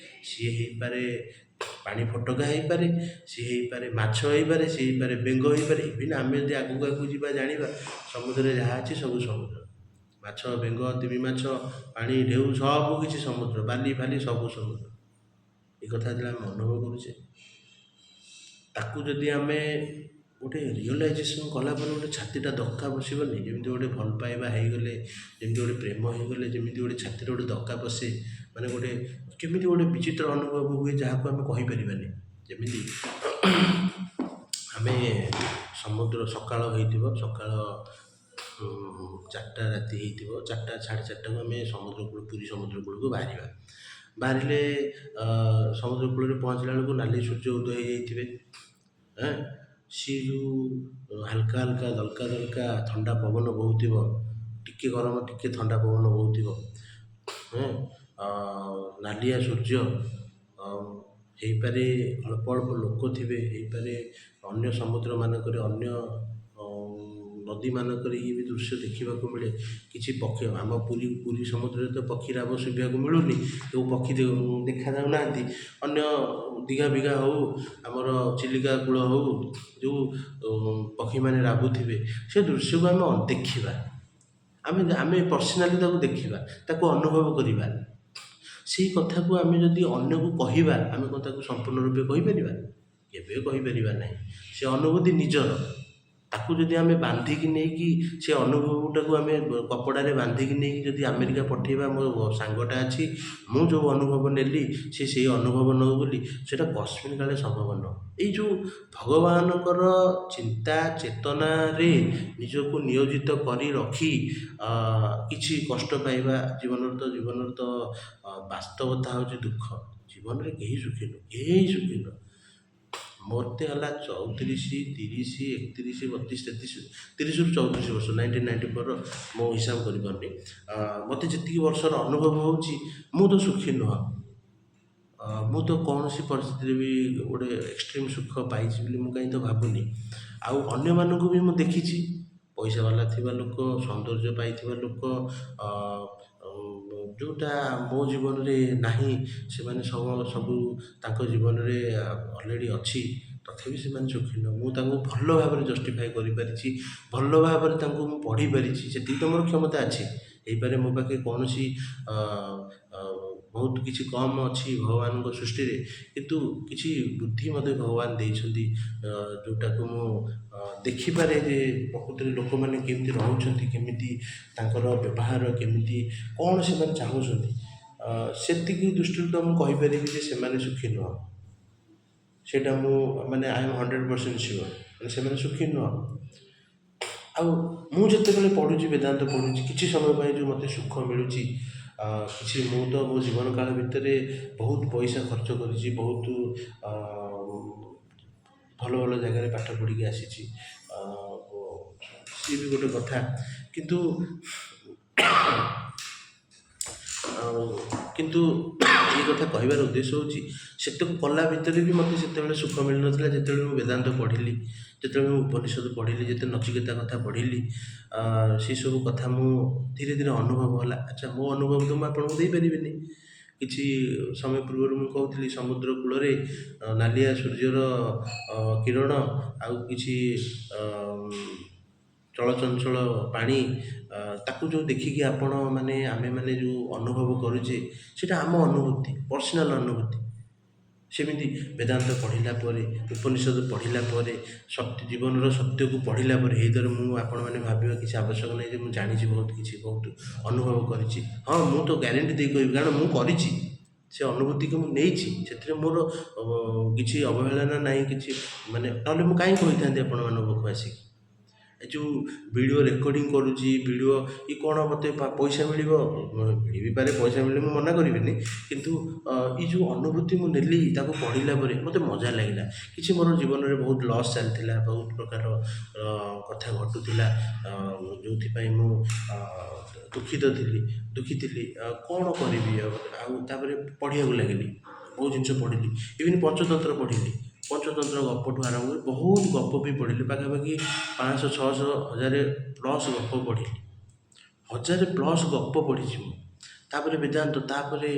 ସିଏ ହେଇପାରେ ପାଣି ଫୋଟକା ହେଇପାରେ, ସିଏ ହେଇପାରେ ମାଛ ହେଇପାରେ, ସିଏ ହେଇପାରେ ବେଙ୍ଗ ହେଇପାରେ। ଇଭିନ୍ ଆମେ ଯଦି ଆଗକୁ ଆଗକୁ ଯିବା ଜାଣିବା ସମୁଦ୍ରରେ ଯାହା ଅଛି ସବୁ ସମୁଦ୍ର, ମାଛ, ବେଙ୍ଗ, ତିମି ମାଛ, ପାଣି, ଢେଉ ସବୁ କିଛି ସମୁଦ୍ର, ବାଲି ଫାଲି ସବୁ ସମୁଦ୍ର। ଏ କଥା ଯେତେବେଳେ ଆମେ ଅନୁଭବ କରୁଛେ, ତାକୁ ଯଦି ଆମେ ଗୋଟେ ରିଅଲାଇଜେସନ୍ କଲା ପରେ ଗୋଟେ ଛାତିଟା ଧକ୍କା ବସିବନି? ଯେମିତି ଗୋଟେ ଭଲ ପାଇବା ହେଇଗଲେ, ଯେମିତି ଗୋଟେ ପ୍ରେମ ହେଇଗଲେ, ଯେମିତି ଗୋଟେ ଛାତିରେ ଗୋଟେ ଧକ୍କା ବସେ, ମାନେ ଗୋଟେ କେମିତି ଗୋଟେ ବିଚିତ୍ର ଅନୁଭବ ହୁଏ ଯାହାକୁ ଆମେ କହିପାରିବାନି। ଯେମିତି ଆମେ ସମୁଦ୍ର, ସକାଳ ହେଇଥିବ, ସକାଳ 4ଟା ରାତି ହେଇଥିବ, 4ଟା 4:30କୁ ଆମେ ସମୁଦ୍ର କୂଳ, ପୁରୀ ସମୁଦ୍ର କୂଳକୁ ବାହାରିବା। ବାହାରିଲେ ସମୁଦ୍ର କୂଳରେ ପହଞ୍ଚିଲା ବେଳକୁ ନାଲି ସୂର୍ଯ୍ୟ ଉଦୟ ହେଇଯାଇଥିବେ। ସିଏ ଯେଉଁ ହାଲକା ହାଲକା ଦଲକା ଦଲକା ଥଣ୍ଡା ପବନ ବହୁଥିବ, ଟିକେ ଗରମ ଟିକେ ଥଣ୍ଡା ପବନ ବହୁଥିବ, ନାଲିଆ ସୂର୍ଯ୍ୟ, ହେଇପାରେ ଅଳ୍ପ ଅଳ୍ପ ଲୋକ ଥିବେ, ହେଇପାରେ ଅନ୍ୟ ସମୁଦ୍ରମାନଙ୍କରେ, ଅନ୍ୟ ନଦୀମାନଙ୍କରେ ଇଏ ବି ଦୃଶ୍ୟ ଦେଖିବାକୁ ମିଳେ। କିଛି ପକ୍ଷୀ, ଆମ ପୁରୀ ପୁରୀ ସମୁଦ୍ରରେ ତ ପକ୍ଷୀ ରାବ ଶୁଭିବାକୁ ମିଳୁନି, କେଉଁ ପକ୍ଷୀ ଦେଖାଯାଉନାହାନ୍ତି। ଅନ୍ୟ ଦୀଘା ଫିଘା ହେଉ, ଆମର ଚିଲିକା କୂଳ ହେଉ, ଯେଉଁ ପକ୍ଷୀମାନେ ରାବୁଥିବେ, ସେ ଦୃଶ୍ୟକୁ ଆମେ ଦେଖିବା। ଆମେ ଆମେ ପର୍ସନାଲି ତାକୁ ଦେଖିବା, ତାକୁ ଅନୁଭବ କରିବା। ସେଇ କଥାକୁ ଆମେ ଯଦି ଅନ୍ୟକୁ କହିବା, ଆମେ କ'ଣ ତାକୁ ସମ୍ପୂର୍ଣ୍ଣ ରୂପେ କହିପାରିବା? କେବେ କହିପାରିବା ନାହିଁ। ସେ ଅନୁଭୂତି ନିଜର। ତାକୁ ଯଦି ଆମେ ବାନ୍ଧିକି ନେଇକି, ସେ ଅନୁଭବଟାକୁ ଆମେ କପଡ଼ାରେ ବାନ୍ଧିକି ନେଇକି ଯଦି ଆମେରିକା ପଠେଇବା, ମୋ ସାଙ୍ଗଟା ଅଛି, ମୁଁ ଯେଉଁ ଅନୁଭବ ନେଲି ସେ ସେଇ ଅନୁଭବ ନେଉ ବୋଲି, ସେଇଟା କସ୍ମିନ୍ କାଳେ ସମ୍ଭବ ନୁହଁ। ଏଇ ଯେଉଁ ଭଗବାନଙ୍କର ଚିନ୍ତା ଚେତନାରେ ନିଜକୁ ନିୟୋଜିତ କରି ରଖି କିଛି କଷ୍ଟ ପାଇବା, ଜୀବନର ତ ବାସ୍ତବତା ହେଉଛି ଦୁଃଖ। ଜୀବନରେ କେହି ସୁଖୀ ନୁହଁ, କେହି ସୁଖୀ ନୁହଁ। ମୋତେ ହେଲା 34, 30, 31, 32, 33, 30ରୁ 34 ବର୍ଷ, 1994ର ମୁଁ ହିସାବ କରିପାରୁନି। ମୋତେ ଯେତିକି ବର୍ଷର ଅନୁଭବ ହେଉଛି, ମୁଁ ତ ସୁଖୀ ନୁହଁ। ମୁଁ ତ କୌଣସି ପରିସ୍ଥିତିରେ ବି ଗୋଟେ ଏକ୍ସଟ୍ରିମ୍ ସୁଖ ପାଇଛି ବୋଲି ମୁଁ କାହିଁ ତ ଭାବୁନି। ଆଉ ଅନ୍ୟମାନଙ୍କୁ ବି ମୁଁ ଦେଖିଛି, ପଇସାବାଲା ଥିବା ଲୋକ, ସୌନ୍ଦର୍ଯ୍ୟ ପାଇଥିବା ଲୋକ, ଯେଉଁଟା ମୋ ଜୀବନରେ ନାହିଁ, ସେମାନେ ସବୁ ସବୁ ତାଙ୍କ ଜୀବନରେ ଅଲରେଡ଼ି ଅଛି, ତଥାପି ସେମାନେ ସୁଖୀ ନୁହଁ। ମୁଁ ତାଙ୍କୁ ଭଲ ଭାବରେ ଜଷ୍ଟିଫାଏ କରିପାରିଛି, ଭଲ ଭାବରେ ତାଙ୍କୁ ମୁଁ ପଢ଼ିପାରିଛି, ସେତିକି ତ ମୋର କ୍ଷମତା ଅଛି। ହେଇପାରେ ମୋ ପାଖେ କୌଣସି ବହୁତ କିଛି କମ୍ ଅଛି ଭଗବାନଙ୍କ ସୃଷ୍ଟିରେ, କିନ୍ତୁ କିଛି ବୁଦ୍ଧି ମୋତେ ଭଗବାନ ଦେଇଛନ୍ତି, ଯେଉଁଟାକୁ ମୁଁ ଦେଖିପାରେ ଯେ ପ୍ରକୃତରେ ଲୋକମାନେ କେମିତି ରହୁଛନ୍ତି, କେମିତି ତାଙ୍କର ବ୍ୟବହାର, କେମିତି କ'ଣ ସେମାନେ ଚାହୁଁଛନ୍ତି। ସେତିକି ଦୃଷ୍ଟିରୁ ତ ମୁଁ କହିପାରିବି ଯେ ସେମାନେ ସୁଖୀ ନୁହଁ। ସେଇଟା ମୁଁ ମାନେ I am 100% sure, ମାନେ ସେମାନେ ସୁଖୀ ନୁହଁ। ଆଉ ମୁଁ ଯେତେବେଳେ ପଢ଼ୁଛି, ବେଦାନ୍ତ ପଢ଼ୁଛି, କିଛି ସମୟ ପାଇଁ ଯେଉଁ ମୋତେ ସୁଖ ମିଳୁଛି କିଛି, ମୁଁ ତ ମୋ ଜୀବନ କାଳ ଭିତରେ ବହୁତ ପଇସା ଖର୍ଚ୍ଚ କରିଛି, ବହୁତ ଭଲ ଭଲ ଜାଗାରେ ପାଠ ପଢ଼ିକି ଆସିଛି, ସିଏ ବି ଗୋଟେ କଥା। କିନ୍ତୁ ଏଇ କଥା କହିବାର ଉଦ୍ଦେଶ୍ୟ ହେଉଛି, ସେତକ କଲା ଭିତରେ ବି ମୋତେ ସେତେବେଳେ ସୁଖ ମିଳୁନଥିଲା। ଯେତେବେଳେ ମୁଁ ବେଦାନ୍ତ ପଢ଼ିଲି, ଯେତେବେଳେ ମୁଁ ଉପନିଷଦ ପଢ଼ିଲି, ଯେତେବେଳେ ନଚିକେତା କଥା ପଢ଼ିଲି, ସେସବୁ କଥା ମୁଁ ଧୀରେ ଧୀରେ ଅନୁଭବ ହେଲା। ଆଚ୍ଛା, ମୋ ଅନୁଭବ ତ ମୁଁ ଆପଣଙ୍କୁ ଦେଇପାରିବିନି। କିଛି ସମୟ ପୂର୍ବରୁ ମୁଁ କହୁଥିଲି, ସମୁଦ୍ର କୂଳରେ ନାଲିଆ ସୂର୍ଯ୍ୟର କିରଣ ଆଉ କିଛି ଚଳଚଞ୍ଚଳ ପାଣି, ତାକୁ ଯେଉଁ ଦେଖିକି ଆପଣ ମାନେ ଆମେମାନେ ଯେଉଁ ଅନୁଭବ କରୁଛେ, ସେଇଟା ଆମ ଅନୁଭୂତି, ପର୍ସନାଲ୍ ଅନୁଭୂତି। ସେମିତି ବେଦାନ୍ତ ପଢ଼ିଲା ପରେ, ଉପନିଷଦ ପଢ଼ିଲା ପରେ, ସତ୍ୟ, ଜୀବନର ସତ୍ୟକୁ ପଢ଼ିଲା ପରେ, ଏଇଦ୍ୱାରା ମୁଁ ଆପଣମାନେ ଭାବିବା କିଛି ଆବଶ୍ୟକ ନାହିଁ ଯେ ମୁଁ ଜାଣିଛି ବହୁତ କିଛି, ବହୁତ ଅନୁଭବ କରିଛି। ହଁ, ମୁଁ ତ ଗ୍ୟାରେଣ୍ଟି ଦେଇ କହିବି, କାରଣ ମୁଁ କରିଛି, ସେ ଅନୁଭୂତିକୁ ମୁଁ ନେଇଛି। ସେଥିରେ ମୋର କିଛି ଅବହେଳନା ନାହିଁ କିଛି, ମାନେ ନହେଲେ ମୁଁ କାହିଁ କହିଥାନ୍ତି ଆପଣମାନଙ୍କ ପାଖକୁ ଆସିକି? ଏ ଯେଉଁ ଭିଡ଼ିଓ ରେକର୍ଡ଼ିଂ କରୁଛି, ଭିଡ଼ିଓ କି କ'ଣ ମୋତେ ପଇସା ମିଳିବ? ମିଳି ବି ପାରେ। ପଇସା ମିଳିଲେ ମୁଁ ମନା କରିବିନି। କିନ୍ତୁ ଏଇ ଯେଉଁ ଅନୁଭୂତି ମୁଁ ନେଲି ତାକୁ ପଢ଼ିଲା ପରେ, ମୋତେ ମଜା ଲାଗିଲା। କିଛି ମୋର ଜୀବନରେ ବହୁତ ଲସ୍ ଚାଲିଥିଲା, ବହୁତ ପ୍ରକାର କଥା ଘଟୁଥିଲା, ଯେଉଁଥିପାଇଁ ମୁଁ ଦୁଃଖିତ ଥିଲି, ଦୁଃଖୀ ଥିଲି। କ'ଣ କରିବି? ଆଉ ଆଉ ତାପରେ ପଢ଼ିବାକୁ ଲାଗିଲି, ବହୁତ ଜିନିଷ ପଢ଼ିଲି। ଇଭିନ୍ ପଞ୍ଚତନ୍ତ୍ର ପଢ଼ିଲି। ପଞ୍ଚତନ୍ତ୍ର ଗପଠୁ ଆରମ୍ଭ କରି ବହୁତ ଗପ ବି ପଢ଼ିଲି। ପାଖାପାଖି 500, 600, 1000 ପ୍ଲସ୍ ଗପ ପଢ଼ିଲି। 1000 ପ୍ଲସ୍ ଗପ ପଢ଼ିଛି ମୁଁ। ତାପରେ ବେଦାନ୍ତ, ତାପରେ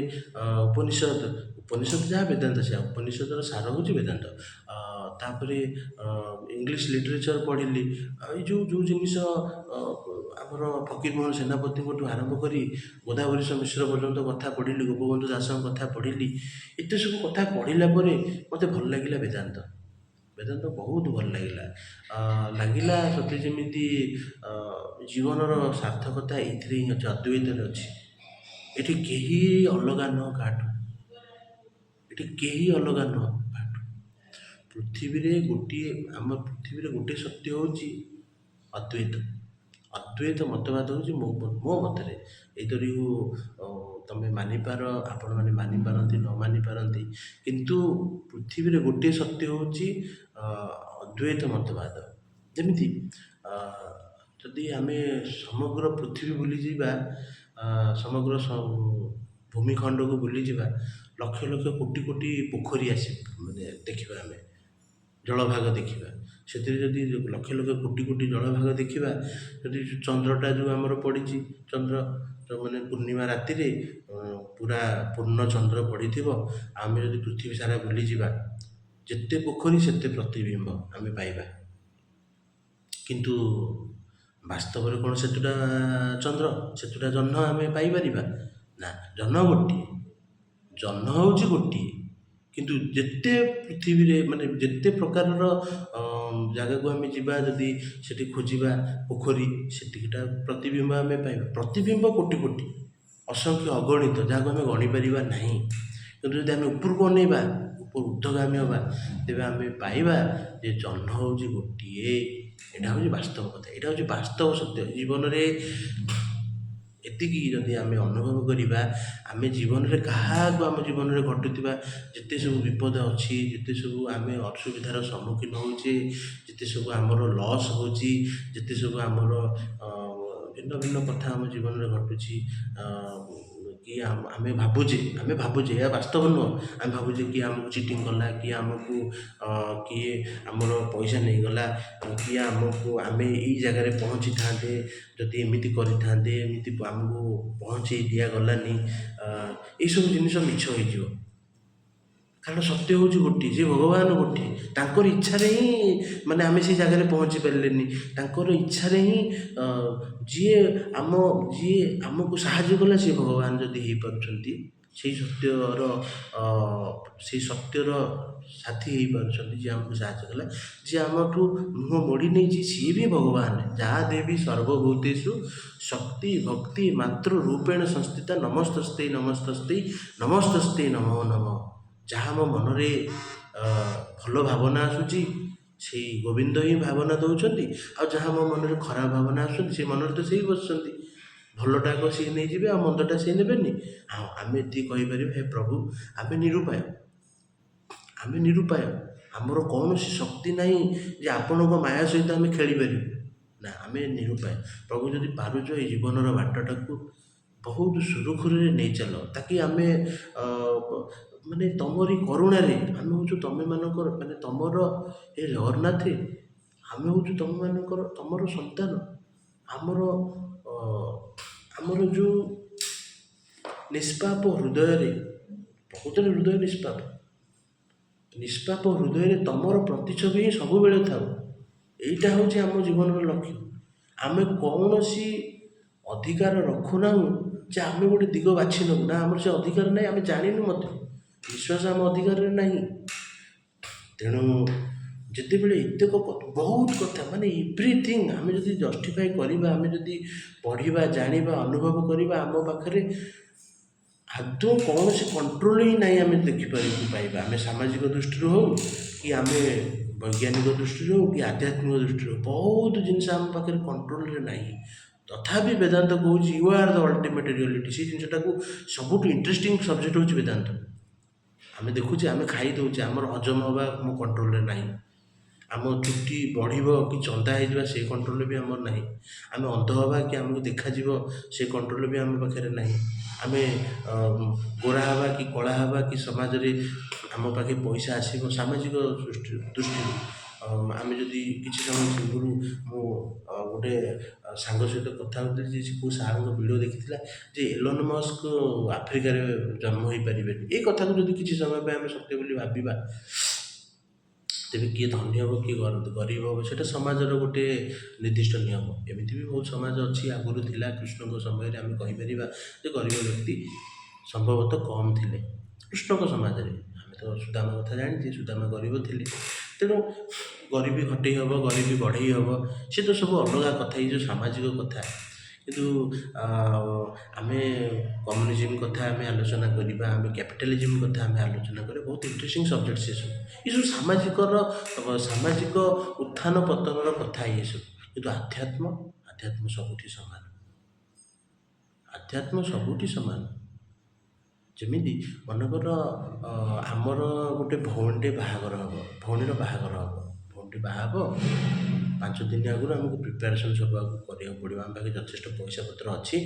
ଉପନିଷଦ। ଉପନିଷଦ ଯାହା, ବେଦାନ୍ତ ସେୟା। ଉପନିଷଦର ସାର ହେଉଛି ବେଦାନ୍ତ। ତାପରେ ଇଂଲିଶ ଲିଟରେଚର୍ ପଢ଼ିଲି। ଏଇ ଯେଉଁ ଯେଉଁ ଜିନିଷ ଆମର ଫକୀରମୋହନ ସେନାପତିଙ୍କଠୁ ଆରମ୍ଭ କରି ଗୋଦାବରୀଶ ମିଶ୍ର ପର୍ଯ୍ୟନ୍ତ କଥା ପଢ଼ିଲି, ଗୋପବନ୍ଧୁ ଦାସଙ୍କ କଥା ପଢ଼ିଲି। ଏତେ ସବୁ କଥା ପଢ଼ିଲା ପରେ ମୋତେ ଭଲ ଲାଗିଲା ବେଦାନ୍ତ। ବେଦାନ୍ତ ବହୁତ ଭଲ ଲାଗିଲା। ଲାଗିଲା ସତେ ଯେମିତି ଜୀବନର ସାର୍ଥକତା ଏଇଥିରେ ହିଁ ଅଛି, ଅଦ୍ୱୈତରେ ଅଛି। ଏଠି କେହି ଅଲଗା ନୁହଁ କାହାଠୁ। ଏଠି କେହି ଅଲଗା ନୁହଁ କାହାଠୁ। ପୃଥିବୀରେ ଗୋଟିଏ, ଆମ ପୃଥିବୀରେ ଗୋଟିଏ ସତ୍ୟ ହେଉଛି ଅଦ୍ୱୈତ। ଅଦ୍ୱୈତ ମତବାଦ ହେଉଛି ମୋ ମତରେ, ଏଇଦର ତମେ ମାନିପାର, ଆପଣମାନେ ମାନିପାରନ୍ତି, ନ ମାନିପାରନ୍ତି, କିନ୍ତୁ ପୃଥିବୀରେ ଗୋଟିଏ ସତ୍ୟ ହେଉଛି ଅଦ୍ୱୈତ ମତବାଦ। ଯେମିତି ଯଦି ଆମେ ସମଗ୍ର ପୃଥିବୀ ବୁଲିଯିବା, ସମଗ୍ର ଭୂମିଖଣ୍ଡକୁ ବୁଲିଯିବା, ଲକ୍ଷ ଲକ୍ଷ କୋଟି କୋଟି ପୋଖରୀ ଆସିବ, ମାନେ ଦେଖିବା ଆମେ ଜଳଭାଗ ଦେଖିବା। ସେଥିରେ ଯଦି ଲକ୍ଷ ଲକ୍ଷ କୋଟି କୋଟି ଜଳଭାଗ ଦେଖିବା, ଯଦି ଚନ୍ଦ୍ରଟା ଯେଉଁ ଆମର ପଡ଼ିଛି, ଚନ୍ଦ୍ର ମାନେ ପୂର୍ଣ୍ଣିମା ରାତିରେ ପୁରା ପୂର୍ଣ୍ଣ ଚନ୍ଦ୍ର ପଡ଼ିଥିବ, ଆମେ ଯଦି ପୃଥିବୀ ସାରା ବୁଲିଯିବା, ଯେତେ ପୋଖରୀ ସେତେ ପ୍ରତିବିମ୍ବ ଆମେ ପାଇବା। କିନ୍ତୁ ବାସ୍ତବରେ କ'ଣ ସେତୁଟା ଚନ୍ଦ୍ର, ସେତୁଟା ଜହ୍ନ ଆମେ ପାଇପାରିବା ନା? ଜହ୍ନ ଗୋଟିଏ, ଜହ୍ନ ହେଉଛି ଗୋଟିଏ। କିନ୍ତୁ ଯେତେ ପୃଥିବୀରେ ମାନେ ଯେତେ ପ୍ରକାରର ଜାଗାକୁ ଆମେ ଯିବା, ଯଦି ସେଠି ଖୋଜିବା ପୋଖରୀ, ସେତିକିଟା ପ୍ରତିବିମ୍ବ ଆମେ ପାଇବା। ପ୍ରତିବିମ୍ବ କୋଟି କୋଟି, ଅସଂଖ୍ୟ, ଅଗଣିତ, ଯାହାକୁ ଆମେ ଗଣିପାରିବା ନାହିଁ। କିନ୍ତୁ ଯଦି ଆମେ ଉପରକୁ ଅନେଇବା, ଉପରୁ ଉର୍ଦ୍ଧ୍ୱଗାମୀ ହେବା, ତେବେ ଆମେ ପାଇବା ଯେ ଜହ୍ନ ହେଉଛି ଗୋଟିଏ। ଏଇଟା ହେଉଛି ବାସ୍ତବ କଥା, ଏଇଟା ହେଉଛି ବାସ୍ତବ ସତ୍ୟ। ଜୀବନରେ ଏତିକି ଯଦି ଆମେ ଅନୁଭବ କରିବା, ଆମେ ଜୀବନରେ କାହାକୁ, ଆମ ଜୀବନରେ ଘଟୁଥିବା ଯେତେ ସବୁ ବିପଦ ଅଛି, ଯେତେ ସବୁ ଆମେ ଅସୁବିଧାର ସମ୍ମୁଖୀନ ହେଉଛେ, ଯେତେ ସବୁ ଆମର ଲସ୍ ହେଉଛି, ଯେତେ ସବୁ ଆମର ଭିନ୍ନ ଭିନ୍ନ କଥା ଆମ ଜୀବନରେ ଘଟୁଛି, କି ଆମେ ଭାବୁଛେ, ଏହା ବାସ୍ତବ ନୁହଁ, ଆମେ ଭାବୁଛେ କିଏ ଆମକୁ ଚିଟିଂ କଲା, କିଏ ଆମକୁ, କିଏ ଆମର ପଇସା ନେଇଗଲା, କିଏ ଆମକୁ, ଆମେ ଏଇ ଜାଗାରେ ପହଞ୍ଚିଥାନ୍ତେ ଯଦି ଏମିତି କରିଥାନ୍ତେ, ଏମିତି ଆମକୁ ପହଞ୍ଚେଇ ଦିଆଗଲାନି, ଏଇସବୁ ଜିନିଷ ମିଛ ହେଇଯିବ। କାରଣ ସତ୍ୟ ହେଉଛି ଗୋଟିଏ, ଯେ ଭଗବାନ ଗୋଟିଏ। ତାଙ୍କର ଇଚ୍ଛାରେ ହିଁ ମାନେ ଆମେ ସେଇ ଜାଗାରେ ପହଞ୍ଚି ପାରିଲେନି। ତାଙ୍କର ଇଚ୍ଛାରେ ହିଁ ଯିଏ ଆମକୁ ସାହାଯ୍ୟ କଲା, ସିଏ ଭଗବାନ ଯଦି ହେଇପାରୁଛନ୍ତି, ସେଇ ସତ୍ୟର ସାଥୀ ହେଇପାରୁଛନ୍ତି, ଯିଏ ଆମକୁ ସାହାଯ୍ୟ କଲା, ଯିଏ ଆମଠୁ ମୁହଁ ମୋଡ଼ି ନେଇଛି, ସିଏ ବି ଭଗବାନ। ଯା ଦେବୀ ସର୍ବଭୂତେଷୁ ଶକ୍ତି ଭକ୍ତି ମାତୃ ରୂପେଣ ସଂସ୍ଥିତା, ନମସ୍ତସ୍ତୈ ନମସ୍ତସ୍ତୈ ନମସ୍ତସ୍ତୈ ନମୋ ନମଃ। ଯାହା ମୋ ମନରେ ଭଲ ଭାବନା ଆସୁଛି, ସେଇ ଗୋବିନ୍ଦ ହିଁ ଭାବନା ଦେଉଛନ୍ତି। ଆଉ ଯାହା ମୋ ମନରେ ଖରାପ ଭାବନା ଆସୁଛନ୍ତି, ସେ ମନରେ ତ ସେଇ ବସିଛନ୍ତି। ଭଲଟା ଆଗ ସିଏ ନେଇଯିବେ, ଆଉ ମନ୍ଦଟା ସିଏ ନେବେନି। ଆଉ ଆମେ ଏତିକି କହିପାରିବା, ହେ ପ୍ରଭୁ, ଆମେ ନିରୁପାୟ, ଆମେ ନିରୁପାୟ। ଆମର କୌଣସି ଶକ୍ତି ନାହିଁ ଯେ ଆପଣଙ୍କ ମାୟା ସହିତ ଆମେ ଖେଳିପାରିବୁ ନା। ଆମେ ନିରୁପାୟ ପ୍ରଭୁ। ଯଦି ପାରୁଛ, ଏଇ ଜୀବନର ବାଟଟାକୁ ବହୁତ ସୁରୁଖୁରୁରେ ନେଇ ଚାଲ, ତାକି ଆମେ ମାନେ ତମରି କରୁଣାରେ, ଆମେ ହେଉଛୁ ତମେମାନଙ୍କର, ମାନେ ତମର, ହେ ଜଗନ୍ନାଥ, ଆମେ ହେଉଛୁ ତମମାନଙ୍କର, ତମର ସନ୍ତାନ। ଆମର ଯେଉଁ ନିଷ୍ପାପ ହୃଦୟରେ, ପ୍ରକୃତରେ ହୃଦୟ ନିଷ୍ପାପ, ନିଷ୍ପାପ ହୃଦୟରେ ତମର ପ୍ରତିଛବି ହିଁ ସବୁବେଳେ ଥାଉ। ଏଇଟା ହେଉଛି ଆମ ଜୀବନର ଲକ୍ଷ୍ୟ। ଆମେ କୌଣସି ଅଧିକାର ରଖୁନାହୁଁ ଯେ ଆମେ ଗୋଟେ ଦିଗ ବାଛି ନେବୁ। ନା, ଆମର ସେ ଅଧିକାର ନାହିଁ। ଆମେ ଜାଣିନୁ ମଧ୍ୟ, ବିଶ୍ୱାସ ଆମ ଅଧିକାରରେ ନାହିଁ। ତେଣୁ ଯେତେବେଳେ ଏତେକ ବହୁତ କଥା, ମାନେ ଏଭ୍ରିଥିଙ୍ଗ ଆମେ ଯଦି ଜଷ୍ଟିଫାଏ କରିବା, ଆମେ ଯଦି ପଢ଼ିବା, ଜାଣିବା, ଅନୁଭବ କରିବା, ଆମ ପାଖରେ ଆଦୌ କୌଣସି କଣ୍ଟ୍ରୋଲ ହିଁ ନାହିଁ। ଆମେ ଦେଖିପାରିବୁ, ପାଇବା, ଆମେ ସାମାଜିକ ଦୃଷ୍ଟିରୁ ହେଉ କି ଆମେ ବୈଜ୍ଞାନିକ ଦୃଷ୍ଟିରୁ ହେଉ କି ଆଧ୍ୟାତ୍ମିକ ଦୃଷ୍ଟିରୁ ହେଉ, ବହୁତ ଜିନିଷ ଆମ ପାଖରେ କଣ୍ଟ୍ରୋଲରେ ନାହିଁ। ତଥାପି ବେଦାନ୍ତ କହୁଛି, "You are the ultimate reality." ସେଇ ଜିନିଷଟାକୁ ସବୁଠୁ ଇଣ୍ଟରେଷ୍ଟିଂ ସବଜେକ୍ଟ ହେଉଛି ବେଦାନ୍ତ। ଆମେ ଦେଖୁଛେ, ଆମେ ଖାଇ ଦେଉଛେ, ଆମର ହଜମ ହେବା ଆମ କଣ୍ଟ୍ରୋଲରେ ନାହିଁ। ଆମ ଚୁଟି ବଢ଼ିବ କି ଚନ୍ଦା ହେଇଯିବା, ସେ କଣ୍ଟ୍ରୋଲ ବି ଆମର ନାହିଁ। ଆମେ ଅନ୍ଧ ହେବା କି ଆମକୁ ଦେଖାଯିବ, ସେ କଣ୍ଟ୍ରୋଲ ବି ଆମ ପାଖରେ ନାହିଁ। ଆମେ ଗୋରା ହେବା କି କଳା ହେବା କି ସମାଜରେ ଆମ ପାଖେ ପଇସା ଆସିବ, ସାମାଜିକ ଦୃଷ୍ଟିରୁ ଆମେ ଯଦି, କିଛି ସମୟ ପୂର୍ବରୁ ମୁଁ ଗୋଟେ ସାଙ୍ଗ ସହିତ କଥା ହେଉଥିଲି ଯେ ସେ କେଉଁ ସାର୍ଙ୍କ ଭିଡ଼ିଓ ଦେଖିଥିଲା ଯେ ଏଲନ୍ ମସ୍କ ଆଫ୍ରିକାରେ ଜନ୍ମ ହୋଇପାରିବେନି। ଏଇ କଥାକୁ ଯଦି କିଛି ସମୟ ପାଇଁ ଆମେ ସତ୍ୟ ବୋଲି ଭାବିବା, ତେବେ କିଏ ଧନୀ ହେବ, କିଏ ଗରିବ ହେବ, ସେଇଟା ସମାଜର ଗୋଟେ ନିର୍ଦ୍ଦିଷ୍ଟ ନିୟମ। ଏମିତି ବି ବହୁତ ସମାଜ ଅଛି, ଆଗରୁ ଥିଲା। କୃଷ୍ଣଙ୍କ ସମୟରେ ଆମେ କହିପାରିବା ଯେ ଗରିବ ବ୍ୟକ୍ତି ସମ୍ଭବତଃ କମ୍ ଥିଲେ କୃଷ୍ଣଙ୍କ ସମାଜରେ। ଆମେ ତ ସୁଦାମା କଥା ଜାଣିଛେ, ସୁଦାମା ଗରିବ ଥିଲେ। ତେଣୁ ଗରିବୀ ଘଟେଇ ହେବ, ଗରିବୀ ବଢ଼େଇ ହେବ, ସେ ତ ସବୁ ଅଲଗା କଥା, ଏଇ ଯେଉଁ ସାମାଜିକ କଥା। କିନ୍ତୁ ଆମେ କମ୍ୟୁନିଜିମ୍ କଥା ଆମେ ଆଲୋଚନା କରିବା, ଆମେ କ୍ୟାପିଟାଲିଜିମ୍ କଥା ଆମେ ଆଲୋଚନା କରିବା, ବହୁତ ଇଣ୍ଟରେଷ୍ଟିଂ ସବଜେକ୍ଟ ସେସବୁ। ଏସବୁ ସାମାଜିକ ଉତ୍ଥାନ ପତନର କଥା ଇଏ ସବୁ। କିନ୍ତୁ ଆଧ୍ୟାତ୍ମ ସବୁଠି ସମାନ, ଆଧ୍ୟାତ୍ମ ସବୁଠି ସମାନ। ଯେମିତି ମନେକର ଆମର ଗୋଟେ ଭଉଣୀଟେ ବାହାଘର ହେବ, ଭଉଣୀର ବାହାଘର ହେବ, ଭଉଣୀଟି ବାହା ହେବ, 5 ଦିନ ଆଗରୁ ଆମକୁ ପ୍ରିପାରେସନ୍ ସବୁ ଆଗକୁ କରିବାକୁ ପଡ଼ିବ। ଆମ ପାଖରେ ଯଥେଷ୍ଟ ପଇସା ପତ୍ର ଅଛି,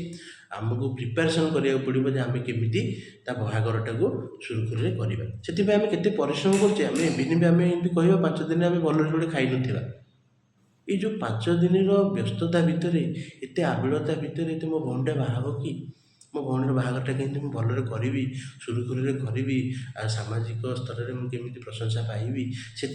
ଆମକୁ ପ୍ରିପାରେସନ୍ କରିବାକୁ ପଡ଼ିବ ଯେ ଆମେ କେମିତି ତା ବାହାଘରଟାକୁ ସୁରୁଖୁରୁରେ କରିବା। ସେଥିପାଇଁ ଆମେ କେତେ ପରିଶ୍ରମ କରୁଛେ। ଆମେ ଏମିତି ବି ଆମେ ଏମିତି କହିବା, 5 ଦିନ ଆମେ ଭଲରେ ଯୋଡ଼େ ଖାଇନଥିବା। ଏଇ ଯେଉଁ 5 ଦିନର ବ୍ୟସ୍ତତା ଭିତରେ, ଏତେ ଆବିଳତା ଭିତରେ, ଏତେ ମୋ ଭଉଣୀଟା ବାହା ହେବ କି, ମୋ ଭଉଣୀର ବାହାଘରଟା କେମିତି ମୁଁ ଭଲରେ କରିବି, ସୁରୁଖୁରୁରେ କରିବି, ଆଉ ସାମାଜିକ ସ୍ତରରେ ମୁଁ କେମିତି ପ୍ରଶଂସା ପାଇବି, ସେଥି